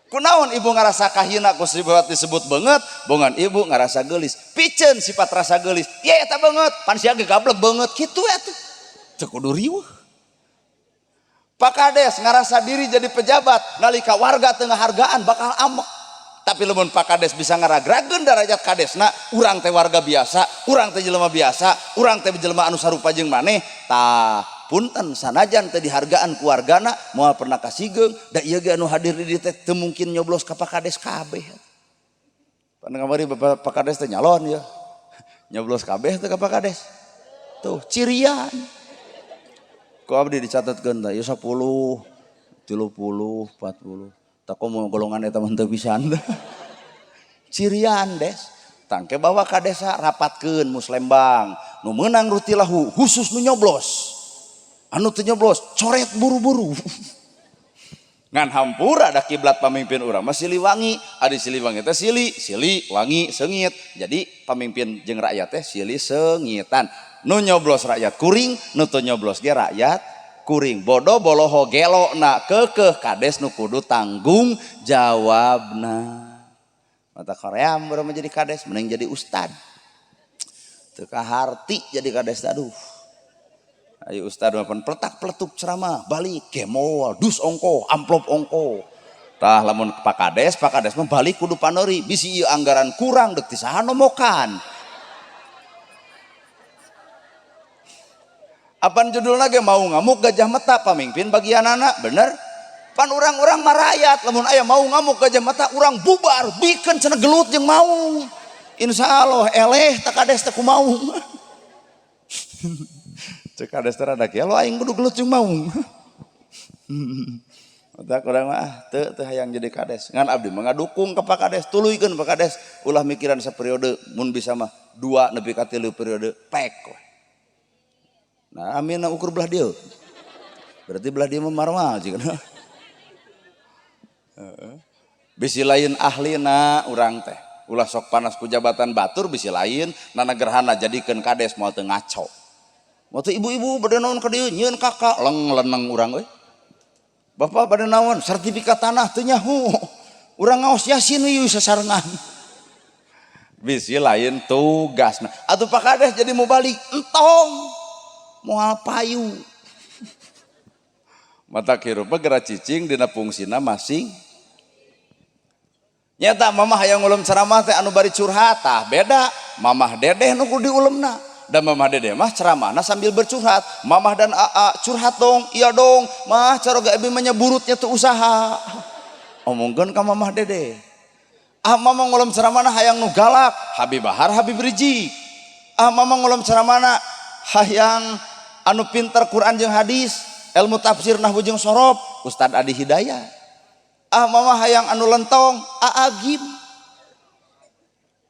Kunaon ibu ngarasa kahina ku sifat disebut beungeut, bongan ibu ngarasa geulis. Piceun sifat rasa geulis. Ya eta beungeut, pan sia ge gablek beungeut kitu atuh. Teu kudu riweuh. Pak Kades ngarasa diri jadi pejabat nalika warga teu ngahargaan bakal amek. Tapi lamun Pak Kades bisa ngaragrageun darajat kadesna, urang teh warga biasa, urang teh jelema biasa, urang teh jelema anu sarupa jeung maneh, tah punten sanajan teh dihargaan ku wargana moal pernah kasigeung, da ieu ge anu hadir di dieu teh teu mungkin nyoblos ka Pak Kades kabeh. Pan kamari Bapak Pak Kades teh nyalon ya. Nyoblos kabeh teh ka Pak Kades. Tuh cirian. Ku abdi dicatatkeun tah ieu 10, 30, 40. Tak komo golongan eta mah teu pisan. Cirian des. Tangke bawa ka desa rapatkeun muslembang. Nu meunang rutilahu khusus nu nyoblos. Anu teu nyoblos coret buru-buru. Ngan hampura da kiblat pamimpin urang mah Siliwangi, ari Siliwangi teh sili, sili wangi seungit. Jadi pamimpin jeung rakyat teh sili seungitan. Nu nyoblos rakyat kuring, nu teu nyoblos ge rakyat kuring. Bodoh boloho gelo na kekeh kades nu kudu tanggung jawabna. Mata Korea baru menjadi kades, mending jadi ustad. Teu kaharti jadi kades aduh. Ayo ustad mah pan peletak-peletuk ceramah, balik gemol, dus ongko, amplop ongko. Tah lamun Pak Kades mah balik kudu panori, bisi ieu anggaran kurang deuk ti saha nomokan. Apan judulna ge mau ngamuk gajah mata pamimpin bagian anak, bener? Pan urang-urang marayat lamun aya mau ngamuk gajah mata urang bubar, bikeun cenah gelut jeung maung. Insyaallah eleh tak kades teh kumaung. Cek kades teh rada kieu aing kudu gelut jeung maung. Otak urang mah teu teu hayang jadi kades. Ngan abdi mah ngadukung ka Pak Kades, tuluykeun Pak Kades ulah mikiran saperiode mun bisa mah 2 nepi ka 3 periode pek we. Nah, amin ukur belah dia. Berarti belah dia mah marmal jigana. Bisi lain ahlina urang teh. Ulah sok panas ku jabatan batur bisi lain nana gerhana jadikeun kades moal teu ngaco. Moal teu ibu-ibu bade naon ka dieu nyieun kakak leng leneng urang euy. Bapak bade naon sertifikat tanah teu nyaho. Urang ngaos yasin ieu sasarengan. Bisi lain tugasna. Atuh Pak Kades jadi mau balik entong. Moal payu. Mata kirupa geura cicing dina fungsina masing. Nyata mamah hayang ngulem ceramah teh anu bari curhat tah beda. Mamah dedeh nu kudu diulemna. Dan mamah dedeh mah ceramahna sambil bercurhat. Mamah dan aa curhat dong, iya dong. Mah caroga abi mah burutnya teu usaha. Omongkeun ka mamah dedeh. Ah mamah ngulem ceramahna hayang nu galak, Habib Bahar Habib Rizik. Ah mamah ngulem ceramahna hayang anu pinter Quran jeung hadis, ilmu tafsir nahwu jeung sorof, Ustad Adi Hidayat. Ah mama hayang anu lentong, Aagim.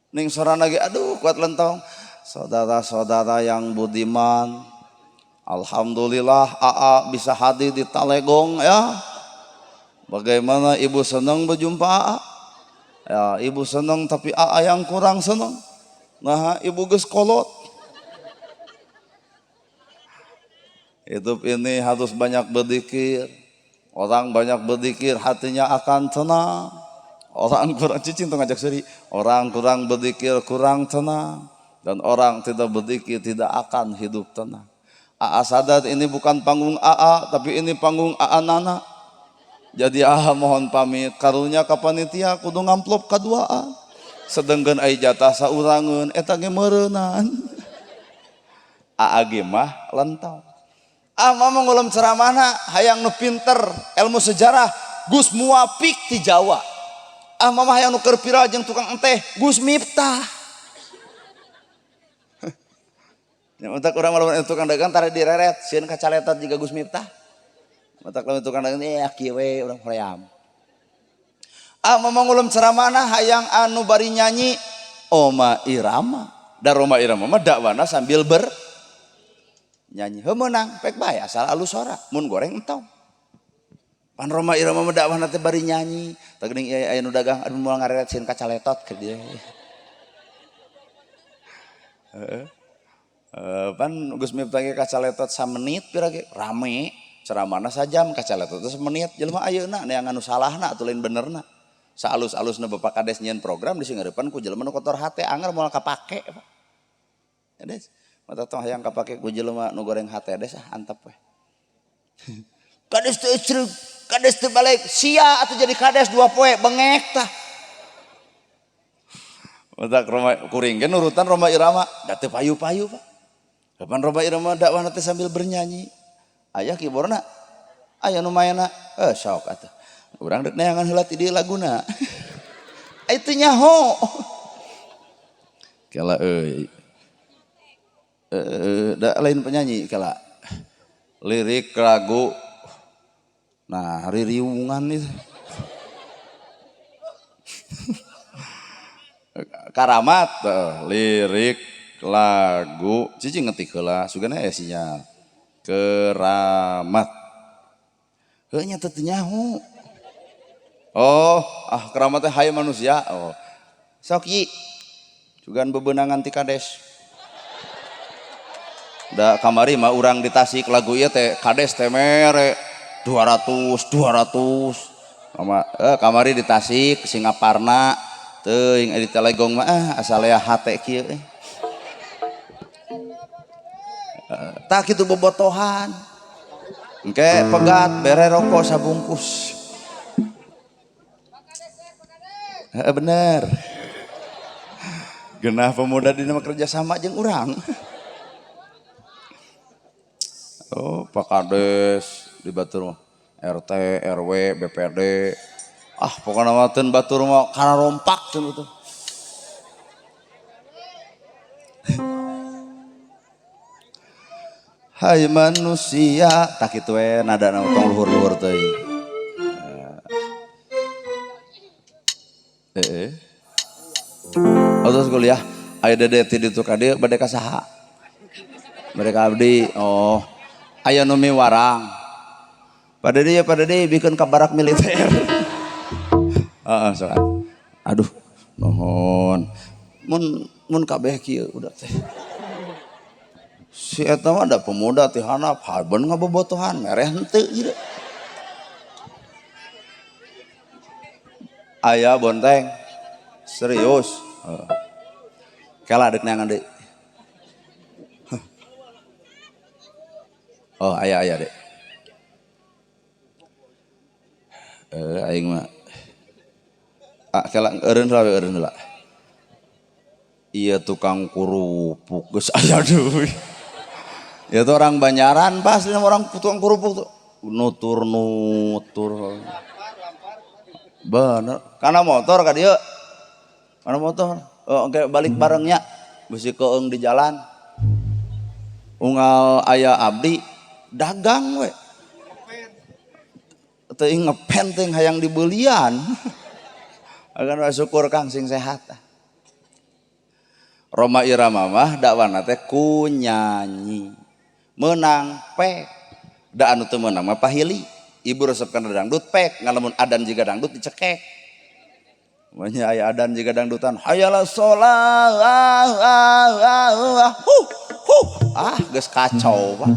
Ning sorana ge aduh kuat lentong. Saudara-saudara yang budiman, alhamdulillah AA bisa hadir di Talegong ya. Bagaimana ibu senang berjumpa AA? Ya, ibu senang tapi AA yang kurang senang. Nah, ibu geus kolot. Hidup ini harus banyak berzikir. Orang banyak berzikir hatinya akan tenang. Orang kurang cicing tuh ngajak seri. Orang kurang berzikir kurang tenang. Dan orang tidak berzikir tidak akan hidup tenang. AA sadar ini bukan panggung AA, tapi ini panggung AA Nana. Jadi AA mohon pamit. Karunya ka panitia kudu ngamplop kaduaan. Sedengkeun ai jatah saurangeun eta ge meureunan. AA ge mah lentong. Ah mah ngulem ceramahna hayang nu pinter ilmu sejarah Gus Muwafik ti Jawa. Ah mama hayang nu keur viral jeung tukang enteh Gus Miftah. Nya matak urang mah lamun tukang dagang tara direret sieun kacaletot jiga Gus Miftah. Matak lamun tukang dagang kieu we urang hoream. Ah mama ngulem ceramahna hayang anu bari nyanyi Oma Irama. Da Roma Irama mah dakwana sambil ber nyanyi. Heuh meunang pek bae asal alus sora mun goreng entong. Pan Roma Irama mah dakwana teh bari nyanyi. Tah geuning ieu aya nu dagang aduh moal ngareret sieun kacaletot keur dieu. Heeh. Pan Gus Miftah ge kacaletot samenit pira ge rame ceramahna sajam kacaletot teh semenit jelema ayeuna neangan nu salahna atuh lain benerna. Saalus-alusna Bapak Kades nyieun program di singeurepan ku jelema nu kotor hate anger moal kapake Pak. Ya Des, mata tong hayang kapake ku jelema nu goreng hate Des ah antep we. Kades teu ecreug, kades teu balik, sia atuh jadi kades 2 poe bengek tah. Matak Roma kuring ge nurutan Roma Irama, da teu payu-payu Pak. Kapan Roma Irama dakwana teh sambil bernyanyi. Aya kiborna, aya nu maenna, sok atuh. Urang dek neangan heula ti dieu laguna. Itu nyaho. Kela euy. Da lain penyanyi kela. Lirik lagu nah ririungan itu. Karamat lirik lagu cicing ngetik heula sugana aya sinyal. Keramat. Heuh nya teu nyaho. Oh, ah keramat teh haye manusia. Oh. Sok yi. Sugan bebenangan ti kades. Da kamari mah urang di Tasik lagu ieu teh kades teh mere 200 200. Kama kamari di Tasik Singaparna teuing di Talegong mah ah asal aya hate kieu eh. Tah kitu bobotohan. Engke pegat bere rokok sabungkus. Bener. Genah pemuda dina kerja sama jeung urang. Oh, Pak Kades di batur mah RT, RW, BPD. Ah, pokokna mah teun batur mah kararompak teun tuh. Hai manusia, tak kitu we nadana tong luhur-luhur teuing. Oh, terus kuliah, aya dede ti ditu ka dieu bade ka saha? Bade ka abdi. Oh, aya nu miwarang. Pada dieu bikeun ka barak militer. Heeh, sok. Aduh, nuhun. Mun kabeh kieu udah teh. Si eta mah da pemuda ti handap, haben ngabobotohan, mereh henteu ieu. Aya bonteng. Serius. Kela dek neangan deui. Oh, aya dek. Aing mah. Ah, kela eureun heula we eureun heula. Ieu tukang kerupuk geus aya deui. Ieu tuh orang Banjaran pasti orang tukang kerupuk tuh. Nutur-nutur. Bener. Kana motor ka dieu. Kana motor. Oh, oke balik barengnya. Bisi keung di jalan. Unggal aya abdi dagang we. Teuing ngepen teuing hayang dibeulian. Agan we syukur Kang sing sehat. Rhoma Irama mah dakwana teh ku nyanyi. Menang pek. Da anu teu meunang mah pahili. Ibu resep kana dangdut pek, ngalamun adan jiga dangdut dicekek. Makanya aya adan jiga dangdutan hayala sholah huh huh ah geus kacau Pak.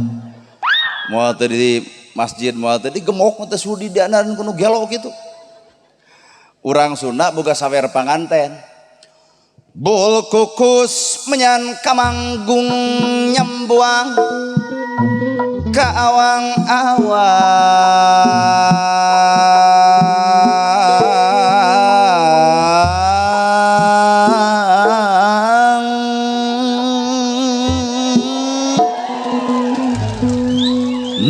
Moal teu di masjid moal teu digemok teh sudi diandaran kudu gelo kitu. Urang Sunda boga sawer panganten. Bul kukus menyan kamanggung nyembuang ka awang-awang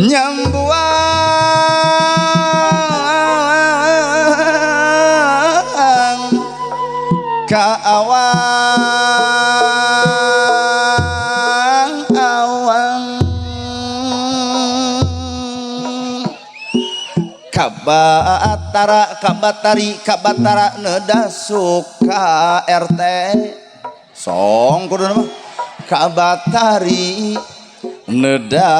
nyembuang ka awang awang kabatara kabatari kabatara neda suka RT song kudu nama kabatari neda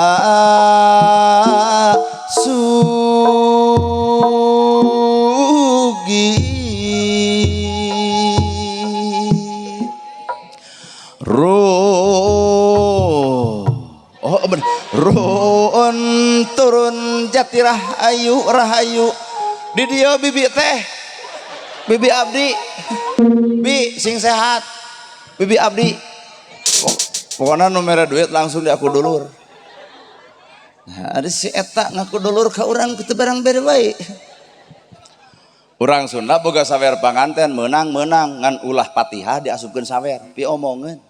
sugi oh bener run turun jatirah ayu rahayu di dieu bibi teh bibi abdi bi sing sehat bibi abdi pokoknya nu mere duit langsung di aku dulur. Nah, ada si eta ngaku dulur ka urang kitu barang bere wae. Urang Sunda boga sawer panganten meunang-meunang ngan ulah Fatihah diasupkeun sawer piomongeun.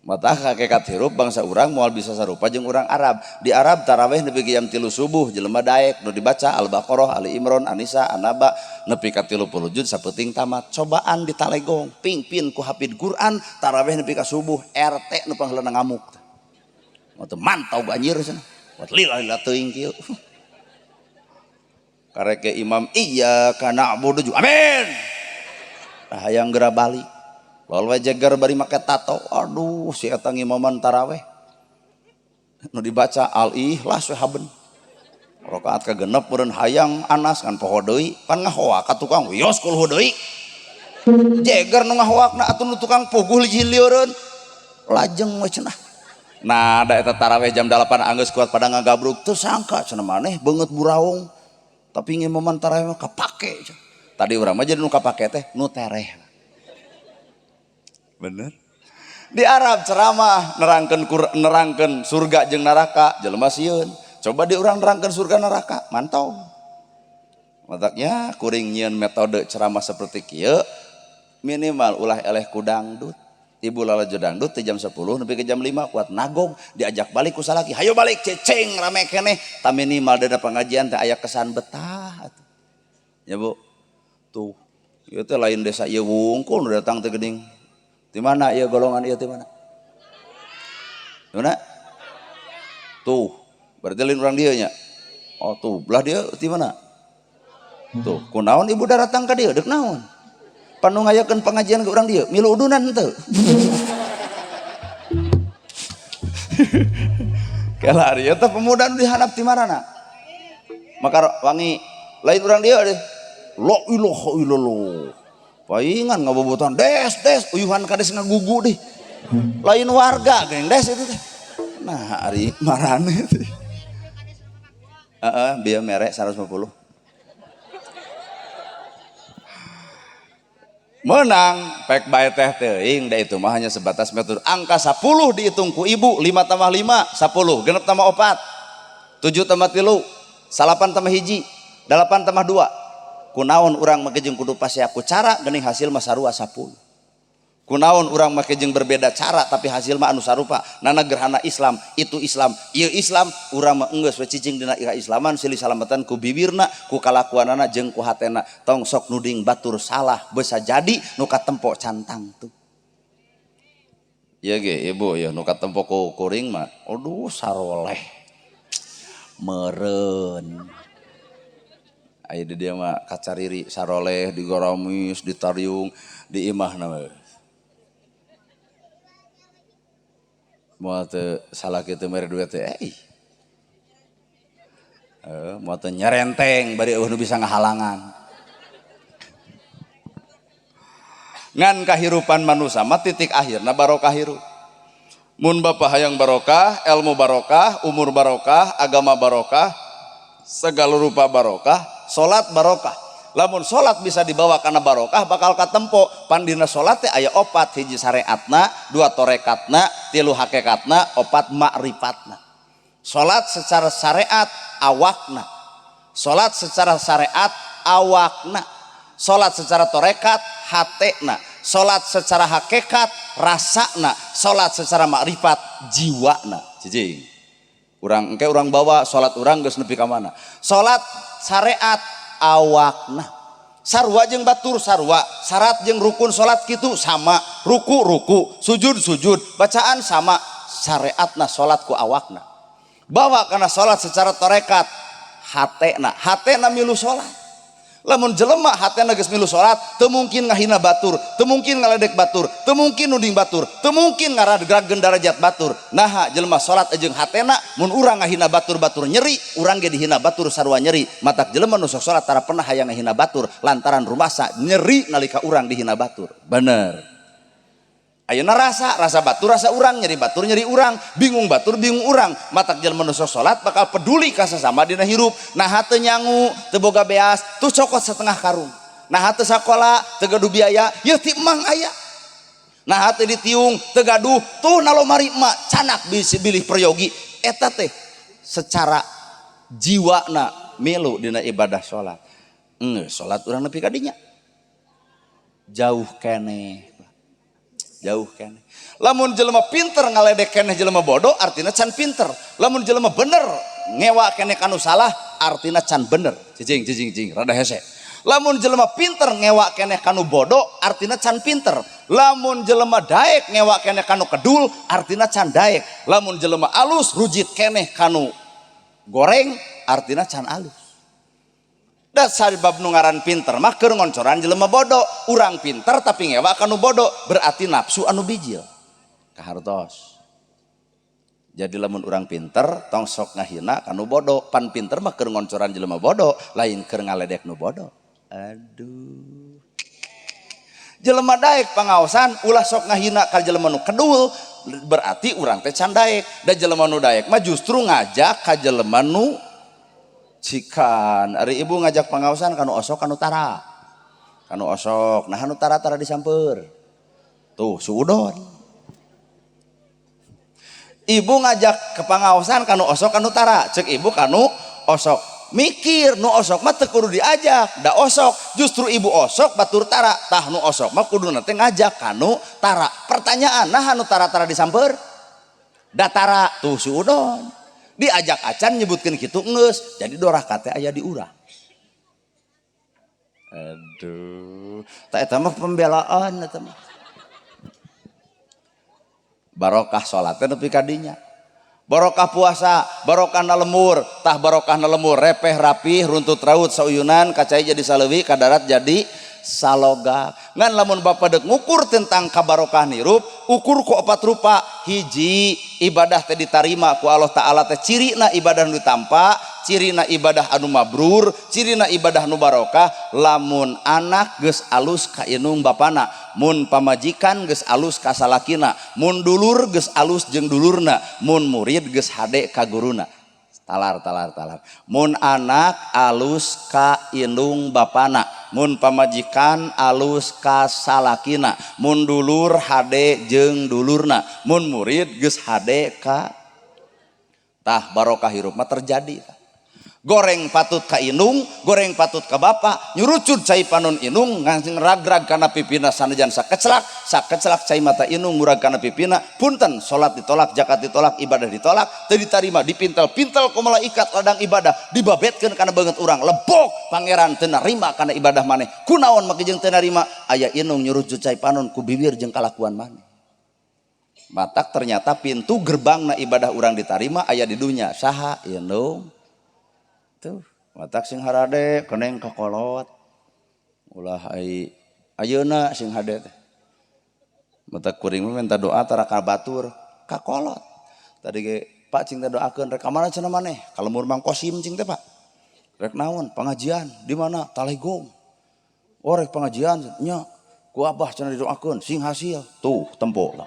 Mata hakikat hirup bangsa urang moal bisa sarupa jeung urang Arab. Di Arab taraweh nepi ka jam 3 subuh jelema daek nu dibaca Al-Baqarah, Ali Imran, An-Nisa, An-Naba nepi ka 30 juz sapeuting tamat. Cobaan di Talegong pingpin ku hafid Quran taraweh nepi ka subuh RT nu pangheulana ngamuk. Mata mantau banjir cenah. Wat lila-lila teuing kieu. Kareke imam iyyaka na'budu amin. Tah hayang geura balik. Lalu we jeger bari make tato. Aduh si eta ngimaman taraweh. Nu dibaca Al-Ikhlas we haben. Rakaat kagenep meureun hayang Anas ngan poho deui pan ngahoak ka tukang wios kulhu deui. Jeger nu ngahoakna atuh nu tukang puguh lieureun. Lajeng we cenah. Nah da eta taraweh jam 8 anggeus kuat pada ngagabruk teu sangka cenah maneh beungeut buraung. Tapi ngimaman taraweh mah kapake cenah. Tadi urang mah jadi nu kapake teh nu tereh. Bener. Di Arab ceramah nerangkeun surga jeung neraka jelema sieun. Coba di urang nerangkeun surga neraka, mantau. Mataknya kuring nyieun metode ceramah seperti kieu minimal ulah eleh ku dangdut. Ibu lalajo dangdut ti jam 10 nepi ke jam 5 kuat nagog diajak balik ku salaki. Hayo balik ceceng rame keneh. Ta minimal dina pengajian teh aya kesan betah atuh. Ya Bu. Tuh, ieu teh lain desa ieu wungkul nu datang teh geuning. Di mana ieu golongan ieu di mana? Di mana? Tuh, berarti lain urang dieu nya. Oh tuh, belah dieu di mana? Tuh, kunaon ibu datang ka dieu deuk naon? Panu ngayakeun pengajian ke urang dieu, milu udunan henteu. Kela ari eta pemuda nu dihandap ti marana? Maka wangi lain urang dieu deh. La ilaha illallah. Paingan ngabobotan des des uyuhan kades ngagugu deh. Lain warga geng des itu teh. Nah ari marane teh. Heeh, bieu mere 150. Menang pek bae teh teuing da itu mah hanya sebatas metode. Angka 10 dihitung ku ibu, 5 tambah 5 10, genep tambah 4, 7 tambah 3, 9 tambah 1, 8 tambah 2. Kunaon urang make jeung kudu pasea ku cara geuning hasil mah sarua 10. Kunaon urang make jeung berbeda cara tapi hasil mah anu sarupa. Nana gerhana Islam, itu Islam, ieu Islam, urang mah enggeus we cicing dina kaislaman silih salamatan ku bibirna, ku kalakuanana jeung ku hatena. Tong sok nuding batur salah bisa jadi nu katempo cantang tuh. Ieu ge ibu ieu nu katempo ku kuring mah aduh saroleh. Meureun. Aya di dieu mah kacariri saroleh digoromis ditariung di imahna we. Moal teu salah kitu mere duit teh eh. Moal teu nyerenteng bari eueuh nu bisa ngahalangan. Ngan kahirupan manusia mah titik akhirna barokah hirup. Mun bapak hayang barokah, ilmu barokah, umur barokah, agama barokah, segala rupa barokah, salat barokah. Lamun salat bisa dibawa kana barokah bakal katempo. Pandina salat teh aya opat, hiji syariatna, dua torekatna, tilu hakikatna, opat makrifatna. Salat secara syariat awakna, salat secara syariat awakna, salat secara torekat hatena, salat secara hakikat rasana, salat secara makrifat jiwana. Cicing urang engke urang bawa salat urang geus nepi ka mana. Salat syariat awakna sarua jeung batur sarua, syarat jeung rukun salat kitu sama, ruku ruku, sujud sujud, bacaan sama, syariatna salat ku awakna. Bawa kana salat secara torekat hatena, hatena milu salat. Lamun jelema hatena geus milu salat, teu mungkin ngahina batur, teu mungkin ngaledek batur, teu mungkin nuding batur, teu mungkin ngaragrageun darajat batur. Naha jelema salat jeung hatena, mun urang ngahina batur batur nyeri, urang ge dihina batur sarua nyeri. Matak jelema nu sok salat tara pernah hayang ngahina batur lantaran rumasa nyeri nalika urang dihina batur. Bener. Ayeuna rasa, rasa batur rasa urang, nyeri batur nyeri urang, bingung batur bingung urang. Matak jelema nu sok salat bakal peduli ka sasama dina hirup. Naha teu nyangu, teu boga beas, tuh cokot setengah karung. Naha teu sakola, teu gaduh biaya, yeuh ti emang aya. Naha teu ditiung, teu gaduh, tuh nalomari emak canak bisi bilih peryogi. Eta teh secara jiwana milu dina ibadah salat. Enggeus salat urang nepi ka dinya. Jauh keneh. Jauh keneh. Lamun jelema pinter ngaledek keneh jelema bodoh artinya can pinter. Lamun jelema bener ngewa keneh kanu salah artinya can bener. Cicing cicing cicing rada hese. Lamun jelema pinter ngewa keneh kanu bodoh artinya can pinter. Lamun jelema daek ngewa keneh kanu kedul artinya can daek. Lamun jelema alus rujit keneh kanu goreng artinya can alus. Dasar bab nu ngaran pinter mah keur ngoncoran jelema bodoh. Urang pinter tapi ngewa kanu bodoh berarti nafsu anu bijil kahartos. Jadi lamun urang pinter tong sok ngahina kanu bodoh. Pan pinter mah keur ngoncoran jelema bodoh, lain keur ngaledek nu bodoh. Aduh. Jelema daek pangaosan ulah sok ngahina ka jelema nu kedul berarti urang teh can daek. Da jelema nu daek mah justru ngajak ka jelema nu cikan. Ari ibu ngajak pangaosan kanu osok kanu tara. Kanu osok, nah anu tara-tara disamper. Tuh suudon. Ibu ngajak ke pangaosan kanu osok kanu tara, cek ibu kanu osok. Mikir nu osok mah teu kudu diajak, da osok justru ibu osok batur tara. Tah nu osok mah kuduna teh ngajak kanu tara. Pertanyaan, nah anu tara-tara disamper? Da tara, tuh suudon. Diajak acan nyebutkeun kitu geus, jadi doraka teh aya di urang. Aduh, tak eta mah pembelaan eta mah. Barokah salat teh nepi ka dinya. Barokah puasa, barokah na lemur, tah barokah na lemur repeh rapih runtut raut sauyunan kacai jadi saleuwi kadarat jadi saloga. Ngan lamun bapak dek ngukur tentang kabarokahan hirup, ukur ku opat rupa. Hiji, ibadah teh ditarima ku Allah Ta'ala teh cirina ibadah nu ditampa, cirina ibadah anu mabrur, cirina ibadah nu barokah. Lamun anak geus alus ka inung bapana, mun pamajikan geus alus ka salakina, mun dulur geus alus jeung dulurna, mun murid geus hade ka guruna. Talar talar talar. Mun anak alus ka indung bapana, mun pamajikan alus ka salakina, mun dulur hade jeung dulurna, mun murid geus hade ka tah barokah hirup mah terjadi. Goreng patut ka indung, goreng patut ka bapa, nyurucut cai panon indung, ngragrag kana pipina sanajan sakeclak, sakeclak cai mata indung ngurag kana pipina, punten salat ditolak, zakat ditolak, ibadah ditolak, teu ditarima, dipintel-pintel ku malaikat ladang ibadah, dibabetkeun kana beungeut urang, lebok pangeran teu narima kana ibadah maneh. Kunaon make jeung teu narima? Aya indung nyurucut cai panon ku bibir jeung kalakuan maneh. Matak ternyata pintu gerbangna ibadah urang ditarima aya di dunya. Saha indung? Tuh, matak sing harade keneng kakolot. Ulah ai ayeuna sing hade teh. Matak kuring mah minta doa tara ka batur, kakolot. Tadi ge Pak cing teh doakeun rek ka mana cenah maneh? Ka lembur Mang Kosim cing teh Pak. Rek naon? Pengajian di mana? Talegong. Oh rek pengajian nya ku abah cenah didoakeun sing hasil. Tuh tempo lah.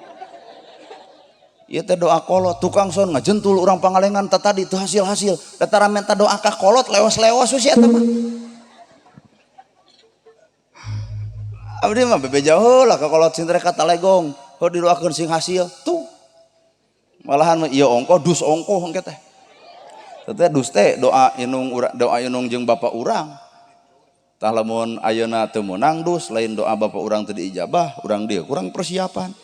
Ieu teh doa kolot tukang son ngajentul urang Pangalengan teh tadi teu hasil-hasil. Datara minta doa ka kolot lewas-lewas we si eta mah. Abdi mah bebeja heula ka kolot sing rek ka Talegong. Heuh didoakeun sing hasil. Tuh. Malahan mah ieu ongkoh dus ongkoh engke teh. Teh dus teh doa inung urang, doa inung jeung bapak urang. Tah lamun ayeuna teu meunang dus lain doa bapak urang teu diijabah, urang dieu kurang persiapan.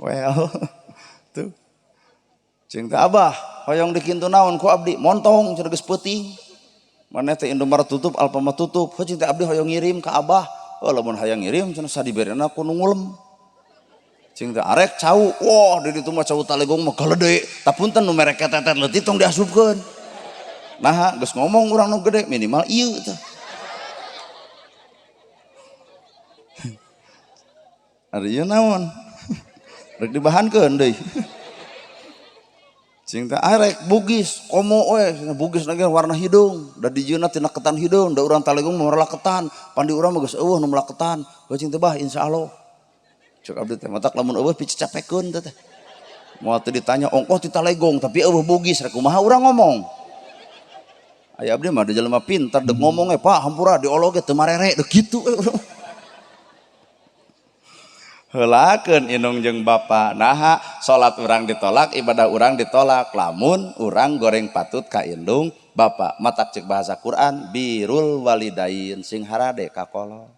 Well, tuh. Cing teh abah, hoyong dikintu naon ku abdi, montong cenah geus peuting. Maneh teh Indomaret tutup, Alfamart tutup. Heuh cing teh abdi hoyong ngirim ka abah. Oh lamun hayang ngirim cenah sadiberena ku nu ngulem. Cing teh arek cau, wah di ditu mah cau Talegong mah galede. Tapunten nu mere ketetet leutik tong diasupkeun. Naha geus ngomong urang nu gede minimal ieu teh. Ari ieu naon? Rek dibahankeun deui. Cing teh arek Bugis, komo we, Bugis lagi warna hidung, da dijieunna tina ketan hidung, da urang Talegong mah melak ketan, pandi urang mah geus eueuh nu melak ketan. Heuh cing teh bah insyaallah. Cek abdi teh matak lamun eueuh picacapekeun teh teh. Moal teu ditanya ongkoh ti Talegong tapi eueuh Bugis rek kumaha urang ngomong. Aya abdi mah da jelema pintar deuk ngomong we Pak hampura diolog ge teu marere deuk kitu we urang. Heulakeun inung jeung bapa naha salat urang ditolak ibadah urang ditolak lamun urang goreng patut ka indung bapa matak cek bahasa Quran birul walidain sing harade ka kolot.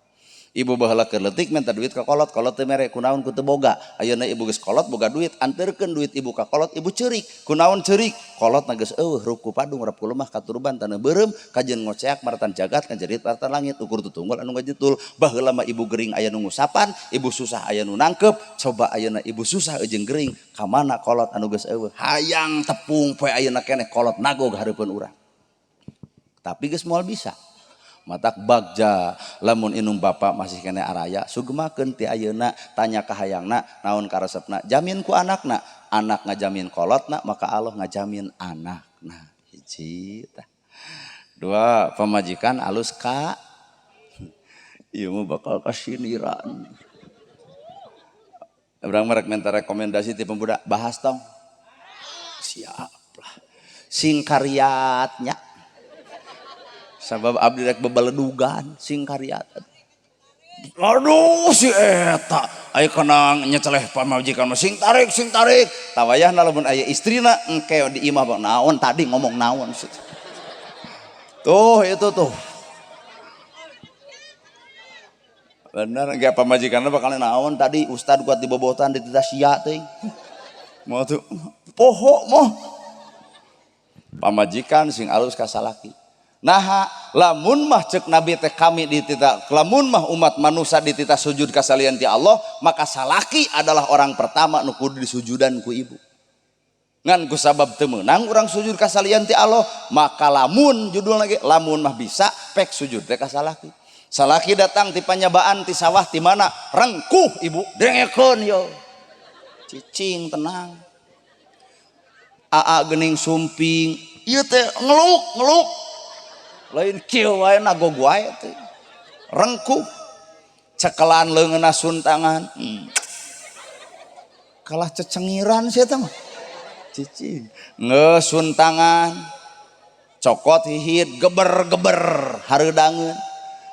Ibu baheula keur leutik minta duit ka kolot, kolot teu mere kunaon ku teu boga. Ayeuna ibu geus kolot boga duit, anterkeun duit ibu ka kolot, ibu ceurik. Kunaon ceurik? Kolot na geus eueuh ruku padung rep ku lemah katuruban taneuh beureum kajeun ngoceak maratan jagat ngajerit maratan langit ukur tutunggul anu ngajetul. Baheula mah ibu gering aya nu ngusapan, ibu susah aya nu nangkep. Coba ayeuna ibu susah jeung gering, ka mana kolot anu geus eueuh? Hayang tepung poe ayeuna keneh kolot nagog hareupeun urang. Tapi geus moal bisa. Matak bagja lamun inung bapak masih kene araya sugemakeun ti ayeuna tanya ka hayangna naon karesepna jamin ku anakna, anak ngajamin kolotna maka Allah ngajamin anakna. Hiji tah. Dua pamajikan alus ka ieu mah bakal kasiniran. Urang merek minta rekomendasi ti pemuda bahas tong. Siap lah. Sing kariatnya. Sabab abdi rek bebeledugan sing kariat. Aduh si eta aya kana nyeceleh pamajikan mah sing tarik sing tarik. Tawayahna lamun aya istrina engke di imah bang naon tadi ngomong naon. Tuh itu tuh. Bener engke pamajikanna bakal naon tadi ustad kuat dibobotan dititah sia teuing. Mau tuh poho moh. Pamajikan sing alus ka salaki. Naha lamun mah cek nabi teh kami ditita lamun mah umat manusia ditita sujud kasalian ti Allah maka salaki adalah orang pertama nu kudu disujudan ku ibu. Ngan ku sabab teu meunang urang sujud kasalian ti Allah maka lamun judul lagi lamun mah bisa pek sujud teh ka salaki. Salaki datang ti panyabaan ti sawah ti mana rengkuh ibu dengekeun yo. Cicing tenang. Aa geuning sumping ieu teh ngeluk ngeluk. Lain kieu wae nagog wae teh. Rengkuh. Cekelan leungeunna suntangan. Kalah cecengiran sia teh mah. Cicing. Ngeus suntangan. Cokot hihid geber-geber hareudangeun.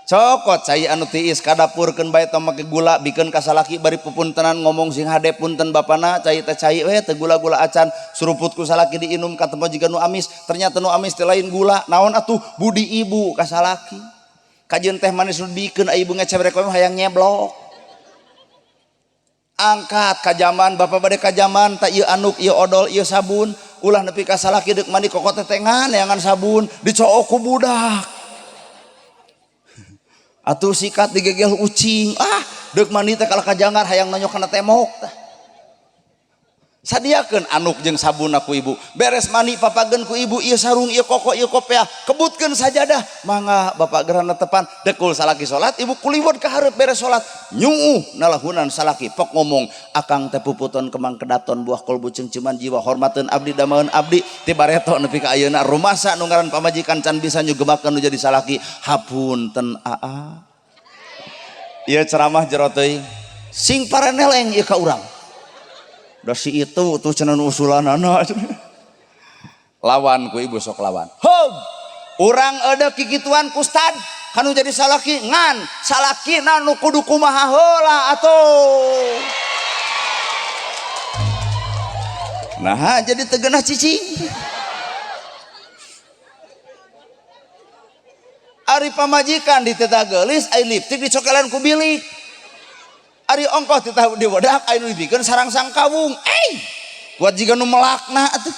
Cokot cai anu tiis ka dapurkeun bae tong make gula bikeun ka salaki bari pupuntenan ngomong sing hade punten bapana cai teh cai we teu gula-gula acan suruput ku salaki diinum katempo jiga nu amis ternyata nu amis teh lain gula naon atuh budi ibu ka salaki kajeun teh manis nu dibikeun ibu ngecebrek we hayang nyeblok angkat ka jaman bapak bade ka jaman tak ieu anuk ieu odol ieu sabun ulah nepi ka salaki deuk mandi kokot tetengan neangan sabun dicook ku budak atuh sikat digegel ucing ah deuk mandi teh kalah kajangar hayang nonyok kana tembok tah. Sadiakeun anuk jeung sabunna ku ibu. Beres mandi papageun ku ibu, ieu sarung, ieu koko, ieu kopeah, kebutkeun sajadah. Mangga bapak gerana tepan, dekul salaki salat, ibu kuliwot ka hareup beres salat. Nyuuh nalahunan salaki pok ngomong, akang teh puputon kemang kedaton buah kolbu ceungceuman jiwa hormateun abdi damaeun abdi ti bareto nepi ka ayeuna rumasa nu ngaran pamajikan can bisa nyugemakeun nu jadi salaki. Hapunten aa. Ieu ceramah jero teuing. Sing paraneleng ieu ka urang. Da si itu tuh cenah nu usulanana. Lawan ku ibu sok lawan. Hog. Urang eudeuh kikituan ku ustad kanu jadi salaki ngan salakina nu kudu kumaha heula atuh. Nah jadi teu geunah cicing. Ari pamajikan dititah geulis ai liptik dicokelan ku bilik. Ari ongkoh titah diwedak aya nu dibikeun sarang sangkawung. Kuat jiga nu melakna atuh.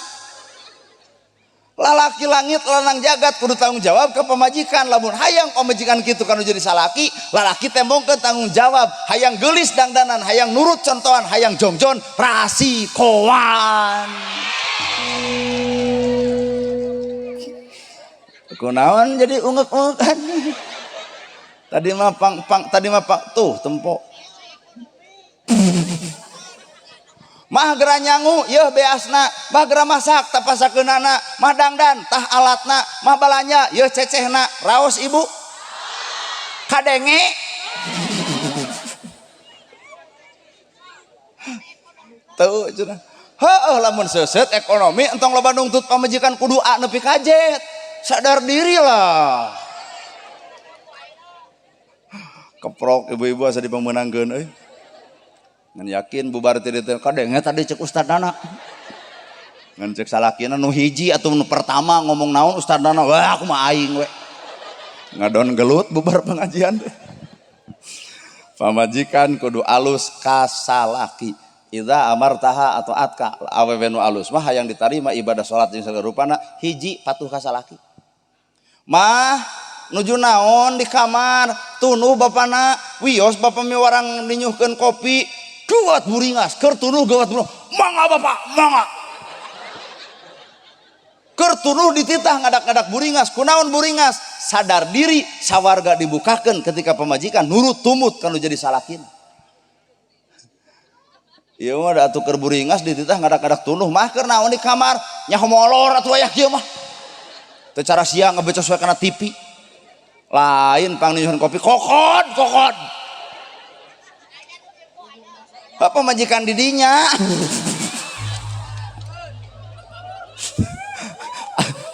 Lalaki langit lanang jagat kudu tanggung jawab ke pamajikan. Lamun hayang pamajikan kitu kanu jadi salaki, lalaki tembongkeun tanggung jawab. Hayang geulis dangdanan, hayang nurut contohan, hayang jongjon rasikoan. Kunaon jadi ungek-ungekan. Tadi mah pang pang, tadi mah pang tuh tempo. Mah gera nyangu yeuh beasna, mah gera masak tapasakeunana, mah dangdan tah alatna, mah balanja yeuh cecehna. Raos ibu kadenge. Tuh cenah. Heueuh lamun seuseut ekonomi entong loba nungtut pamajikan kudu A nepi ka Z. Sadar diri lah. Keprok ibu-ibu asa dipemenangkeun euy. Ngan yakin bubar teh teh kadenge tadi cek ustadana. Ngan cek salakina nu hiji atuh nu pertama ngomong naon ustadana, wah aku mah aing we. Ngadon gelut bubar pengajian teh. Pamajikan kudu alus ka salaki. Idza amartaha atau atka awewe nu alus mah hayang ditarima ibadah salat jeung sagala rupana hiji patuh ka salaki. Mah nuju naon di kamar tunuh bapana wios bapa miwarang ninyuhkeun kopi geuwat buringas keur tunuh geuwat buringas mangga bapak mangga keur tunuh dititah ngadak-ngadak buringas kunaon buringas sadar diri sawarga dibukakeun ketika pamajikan nurut tumut kanu jadi salakina. Ieu mah da atuh keur buringas dititah ngadak-ngadak tunuh mah keur naon di kamar nyaho molor atuh aya kieu mah teu cara sia ngebecos we kana TV lain pang ninyuhkeun kopi kokon kokon. Bapak majikan didinya.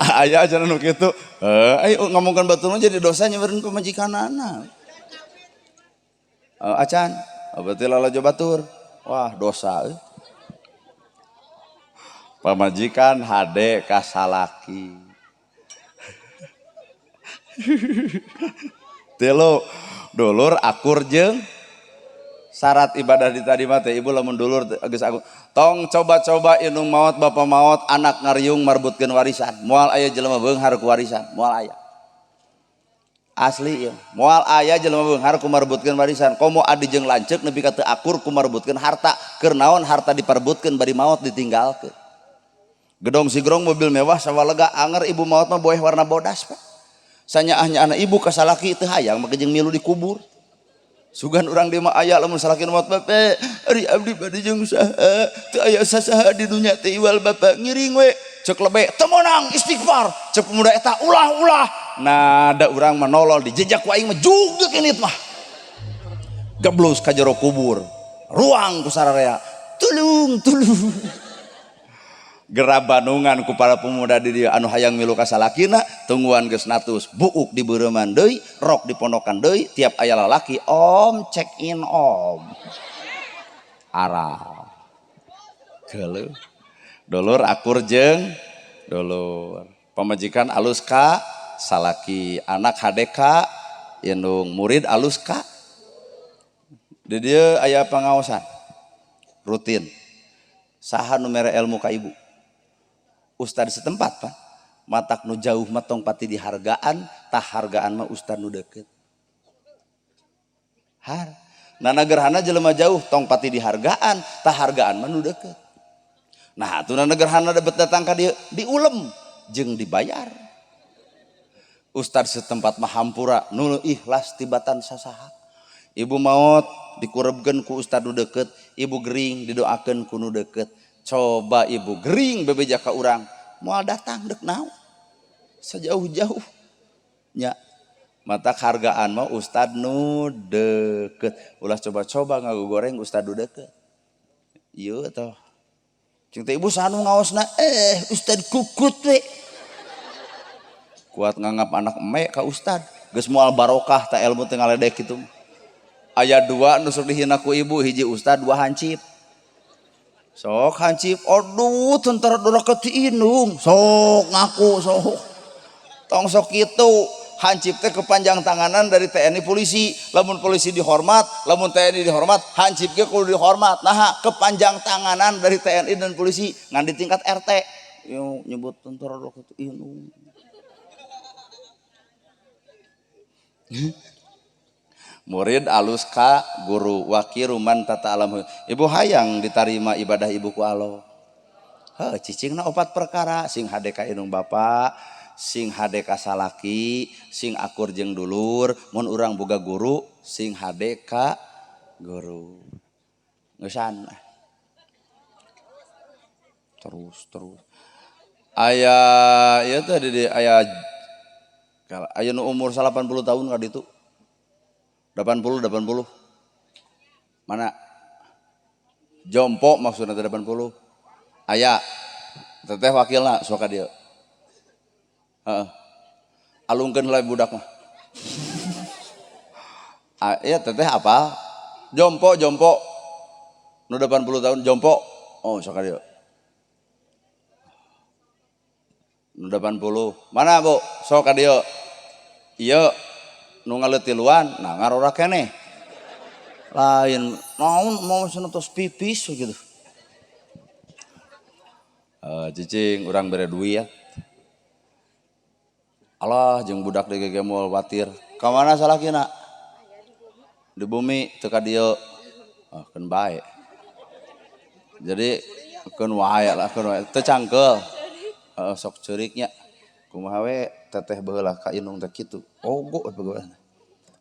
Aya aja nu kitu. Ayo ngomongkeun batur mah jadi dosa nyebarin pamajikanana. Acan, berarti lalajo batur. Wah, dosa. Pamajikan hade ka salaki. Tilu, dulur akur jeung syarat ibadah di tadi mah teh ibu lamun dulur geus aku tong coba-coba indung maot bapa maot anak ngariung marbutkeun warisan moal aya jelema beunghar ku warisan moal aya asli ieu moal aya jelema beunghar ku marbutkeun warisan komo adi jeung lanceuk nepi ka teu akur ku marbutkeun harta keur naon harta diparbutkeun bari maot ditinggalkeun gedong sigrong mobil mewah sawalega anger ibu maot mah boeh warna bodas pak sanyaahnya anak ibu ka salaki teu hayang make jeung milu dikubur. Sugan urang di mah aya lamun salaki maot bape ari abdi bade jeung saha teu aya sasaha di dunya teh iwal bapak ngiring we cek lebe teu meunang istighfar cek pemuda eta ulah-ulah nah da urang mah nolol dijejak ku aing mah jugdeg ini mah geblus ka jero kubur ruang ku sararea tulung tulung gerabanungan ku para pemuda di dieu anu hayang milu ka salakina tungguan geus natus buuk di beureuman deui rok dipondokan deui tiap aya lalaki om check in om arah geuleuh dulur akur jeung dulur pamajikan alus ka salaki anak hade ka indung murid alus ka di dieu aya pangaosan rutin saha nu mere ilmu ka ibu ustad setempat pak matak nu jauh mah tong pati dihargaan tah hargaan mah ustad nu deukeut har nana gerhana jelema jauh tong pati dihargaan tah hargaan mah nu deukeut Nah atuh gerhana debet datang ka dieu diulem jeung dibayar. Ustad setempat mah hampura nu ikhlas tibatan sasaha. Ibu maot dikurebkeun ku ustad nu deukeut, ibu gering didoakeun ku nu deukeut. Coba ibu gering bebeja ka urang, moal datang deuk naon? Sejauh-jauh nya. Mata hargaan mah ustad nu deukeut. Ulah coba-coba ngagogoreng ustad nu deukeut. Ieu toh. Cing teh ibu sanu ngaosna ustad kukut we. Kuat nganggap anak emek ka ustad. Geus moal barokah ta ilmu teh ngaledek kitu. Aya dua nu sok dihina ku ibu, hiji ustad, dua hansip. Sok hansip, aduh tentara doraka ti indung, sok ngaku sok. Tong sok kitu. Hansip teh kepanjang tanganan dari TNI polisi. Lamun polisi dihormat, lamun TNI dihormat, hansip ge kudu dihormat. Nah, kepanjang tanganan dari TNI dan polisi ngan di tingkat RT. Yo nyebut tentara doraka ti indung. Murid alus ka guru wakiruman tata alam. Ibu hayang ditarima ibadah ibu ku Allah. Heuh, cicingna opat perkara, sing hade ka indung bapa, sing hade ka salaki, sing akur jeung dulur, mun urang boga guru, sing hade ka guru. Ngeusan. Terus terus. Aya ieu teh di aya aya nu umur 80 tahun ka ditu. 80. Mana? Jompo maksudna 80. Aya teteh wakilna sok ka dieu. Heeh. Alungkeun heula budak mah. Iya teteh apa? Jompo. Nu 80 tahun jompo. Oh sok ka dieu. Nu 80. Mana Bu? Sok ka dieu. Ieu nu ngaletiluan nah ngarora keneh. Lain naon mau cenah tos pipis gitu. Cicing urang bere duit. Allah jeung budak deui ge moal watir. Ka mana salakina? Di bumi teu ka dieu. Oh, keun bae. Jadi keun wae lah keun wae teu cangkeul. Heeh sok ceuriknya. Kumaha we teteh baheula ka indung teh kitu. Ogo bagaimana.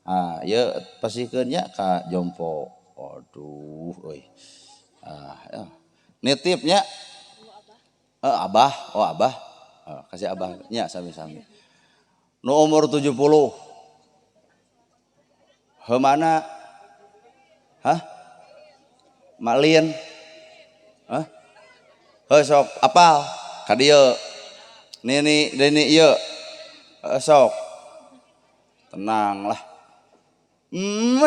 Ah, ieu pasihkeun nya ka jompo. Aduh euy. Ah, ya. Nitip nya. Abah, oh abah. Oh, kasih abah nya sami-sami. Nu umur 70. Heuh mana? Hah? Malin. Hah? Heuh sok apal ka dieu. Nini deni ieu. Sok. Tenang lah.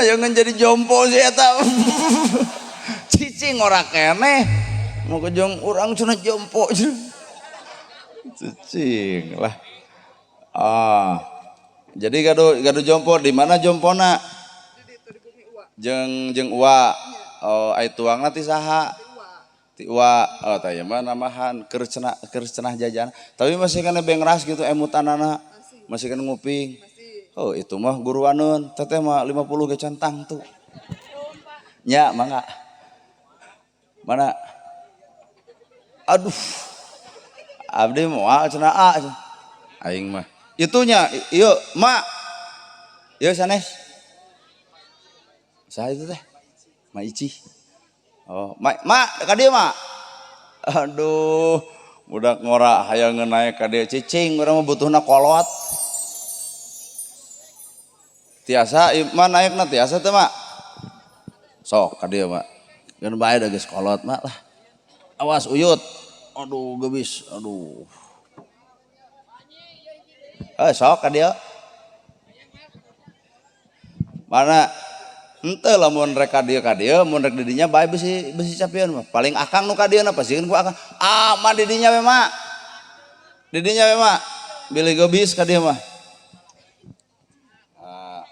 Jangan jadi jompo sih eta. Cicing ora keneh. Mau kejong urang cenah jompo. Cicing lah. Ah. Jadi gaduh jompo di mana jompona? Jeung jeung uwa. Oh, ai tuangna ti saha? Ti uwa. Oh, tah ieu mah namahan keur cenah jajan. Tapi masih kana bengras gitu emutanana. Masih kana nguping. Oh, itu mah guruaneun. Teteh mah 50 ge can tangtu. Nya, mangga. Mana? Aduh. Abdi moal cenah A. Aing mah. Itunya, ieu, Mak. Ieu sanes. Saha itu teh? Ma Ici. Oh, Mak, Mak, ka dieu, Mak. Aduh, budak ngora hayang naek ka dieu cicing urang mah butuhna kolot. Tiasa mah naekna tiasa teh, Mak. Sok ka dieu, Mak. Geun bae da geus kolot, Mak lah. Awas uyut. Aduh, gebis. Aduh. Sok ka dieu. Mana? Henteu lamun rek ka dieu mun rek di dinya bae bisi bisi capieun mah. Paling akang nu ka dieu na pasieun ku akang. Ah, mah di dinya we, Mak. Di dinya we, Mak. Bilih gebis ka dieu mah. Ah.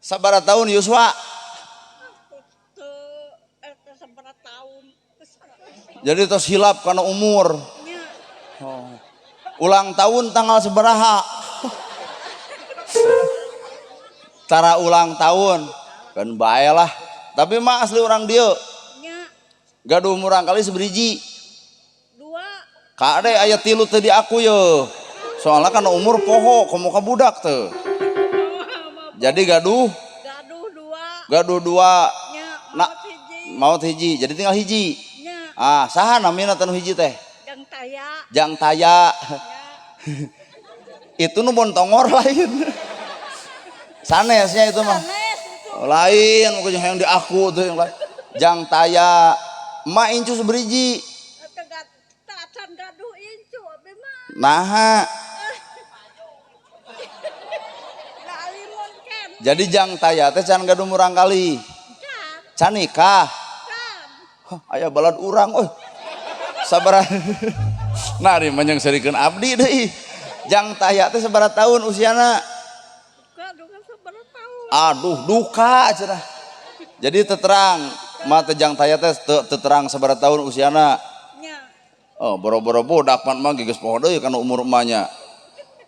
Sabaraha tahun Yuswa? Jadi tos hilap karena umur. Oh. Ulang tahun tanggal seberaha? Cara ulang tahun kan bae lah. Tapi mah asli orang dieu. Gaduh murang kali seberiji. Kade aya 3 teu diaku ye. Soalnya kan umur poho komo ka budak teu. Jadi gaduh Gaduh 2. Gaduh 2. Nya, Nah, maot hiji. Maot hiji. Jadi tinggal hiji. Nya. Ah, saha namina teh nu hiji teh? Jang Taya. Jang Taya. Nya. Itu nu bontongor lain. Sanesnya itu mah. Sanes itu. Lain, pokoknya yang diaku tuh yang lain. Jang Taya. Emak incu seberiji. Tacan gaduh incu abi mah. Naha. Jadi Jang Taya teh can gaduh murang kali. Can nikah. Hah, aya balad urang euy. Sabaraha. Nah, ari mah jeung serikeun abdi deui. Jang Taya teh sabaraha tahun usiana? Aduh, duka cenah. Jadi teterang, mah teh Jang Taya teh teterang sabaraha tahun usiana. Oh, boro-boro budak pan mah geus poho deui kana umur emaknya.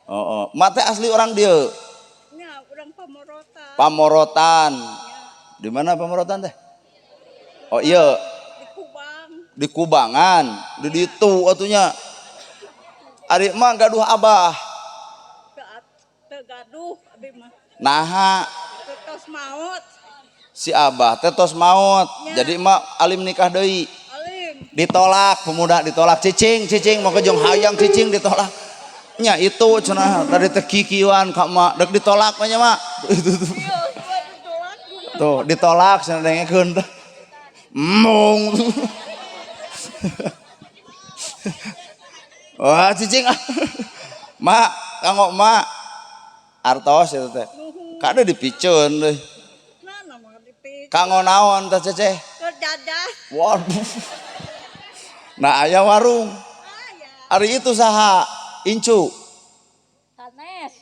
Oh, oh. Mah teh asli orang dieu. Nya, urang Pamorotan. Pamorotan. Di mana Pamorotan teh? Oh iya. Di Kubang. Di Kubangan, di ditu atunya. Ari mah gaduh abah. Teu gaduh abi mah. Naha? Tos maot. Si abah teh tos maot. Ya. Jadi emak alim nikah deui. Alim. Ditolak, pemuda ditolak, cicing, cicing mau ke jeung hayang cicing ditolak. Nya itu cenah tadi teh kikieuan ka emak, dek ditolak mah nya mak. Iya, ditolak. Tuh, ditolak cenah dengekeun teh. Embung. Wah, cicing. Mak, kanggo mak. Artos itu teh. Kade dipiceun deui. Kanggo naon teh ceceh? Keur jajan. Waduh. Nah, aya warung. Aya. Ari itu saha? Incu. Sanes.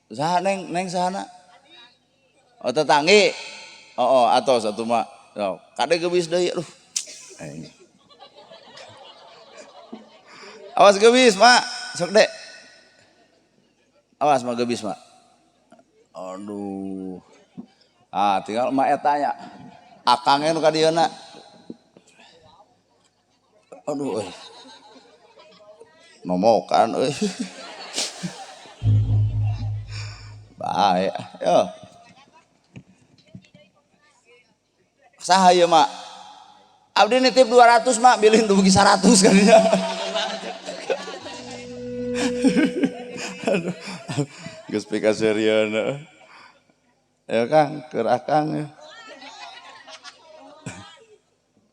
Saha neng, neng sahana? Oh, tetanggi. Oh, oh, atos atuh mah. Oh, kade geubis deui aduh. Aing. Awas geubis, Mak. Sok dek. Awas mah geubis, Mak. Aduh. Ah, tinggal emak eta nya. Akangnya nu ka dieuna. Aduh euy. Nomokan euy. Bae, yo. Saha ieu, Mak? Abdi nitip 200, Mak, bilih dugi 100 kadinya. Aduh. Geus pikaseurieun. Ya Kang, keur akang ya.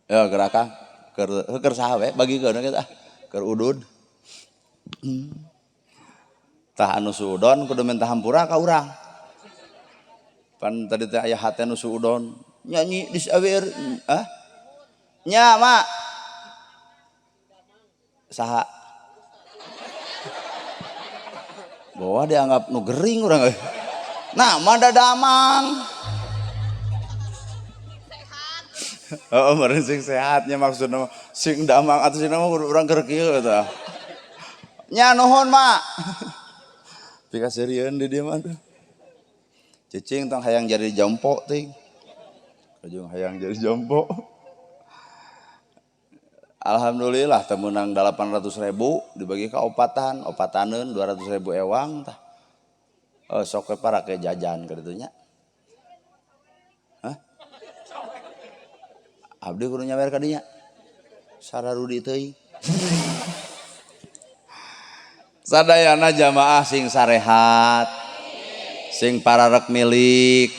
Ya keur akang, keur saha we bagikeun we ah, keur udud. Tah anu suudon kudu minta hampura ka urang. Pan tadi teh aya hate nu suudon, nyanyi disawer, ah? Nya, Mak. Saha? Bawa dianggap nu gering urang euy. Nah, mah dadamang. Heeh, meureun sing sehatnya maksudna mah sing damang atuh sing mah kudu urang keur kieu tah. Nya nuhun, Mak. Pikaseurieun di dieu mah tuh. Cicing tong hayang jadi jompo teuing. Kajung hayang jadi jompo. Alhamdulillah teh meunang 800.000 dibagi ka opatan, opataneun 200.000 ewang tah. Oh, sok we parake jajan ka ditu nya. Hah? Abdi kudu nyawer ka dinya. Sararudi teuing. Sadayana jamaah sing sarehat, sing pararek milik,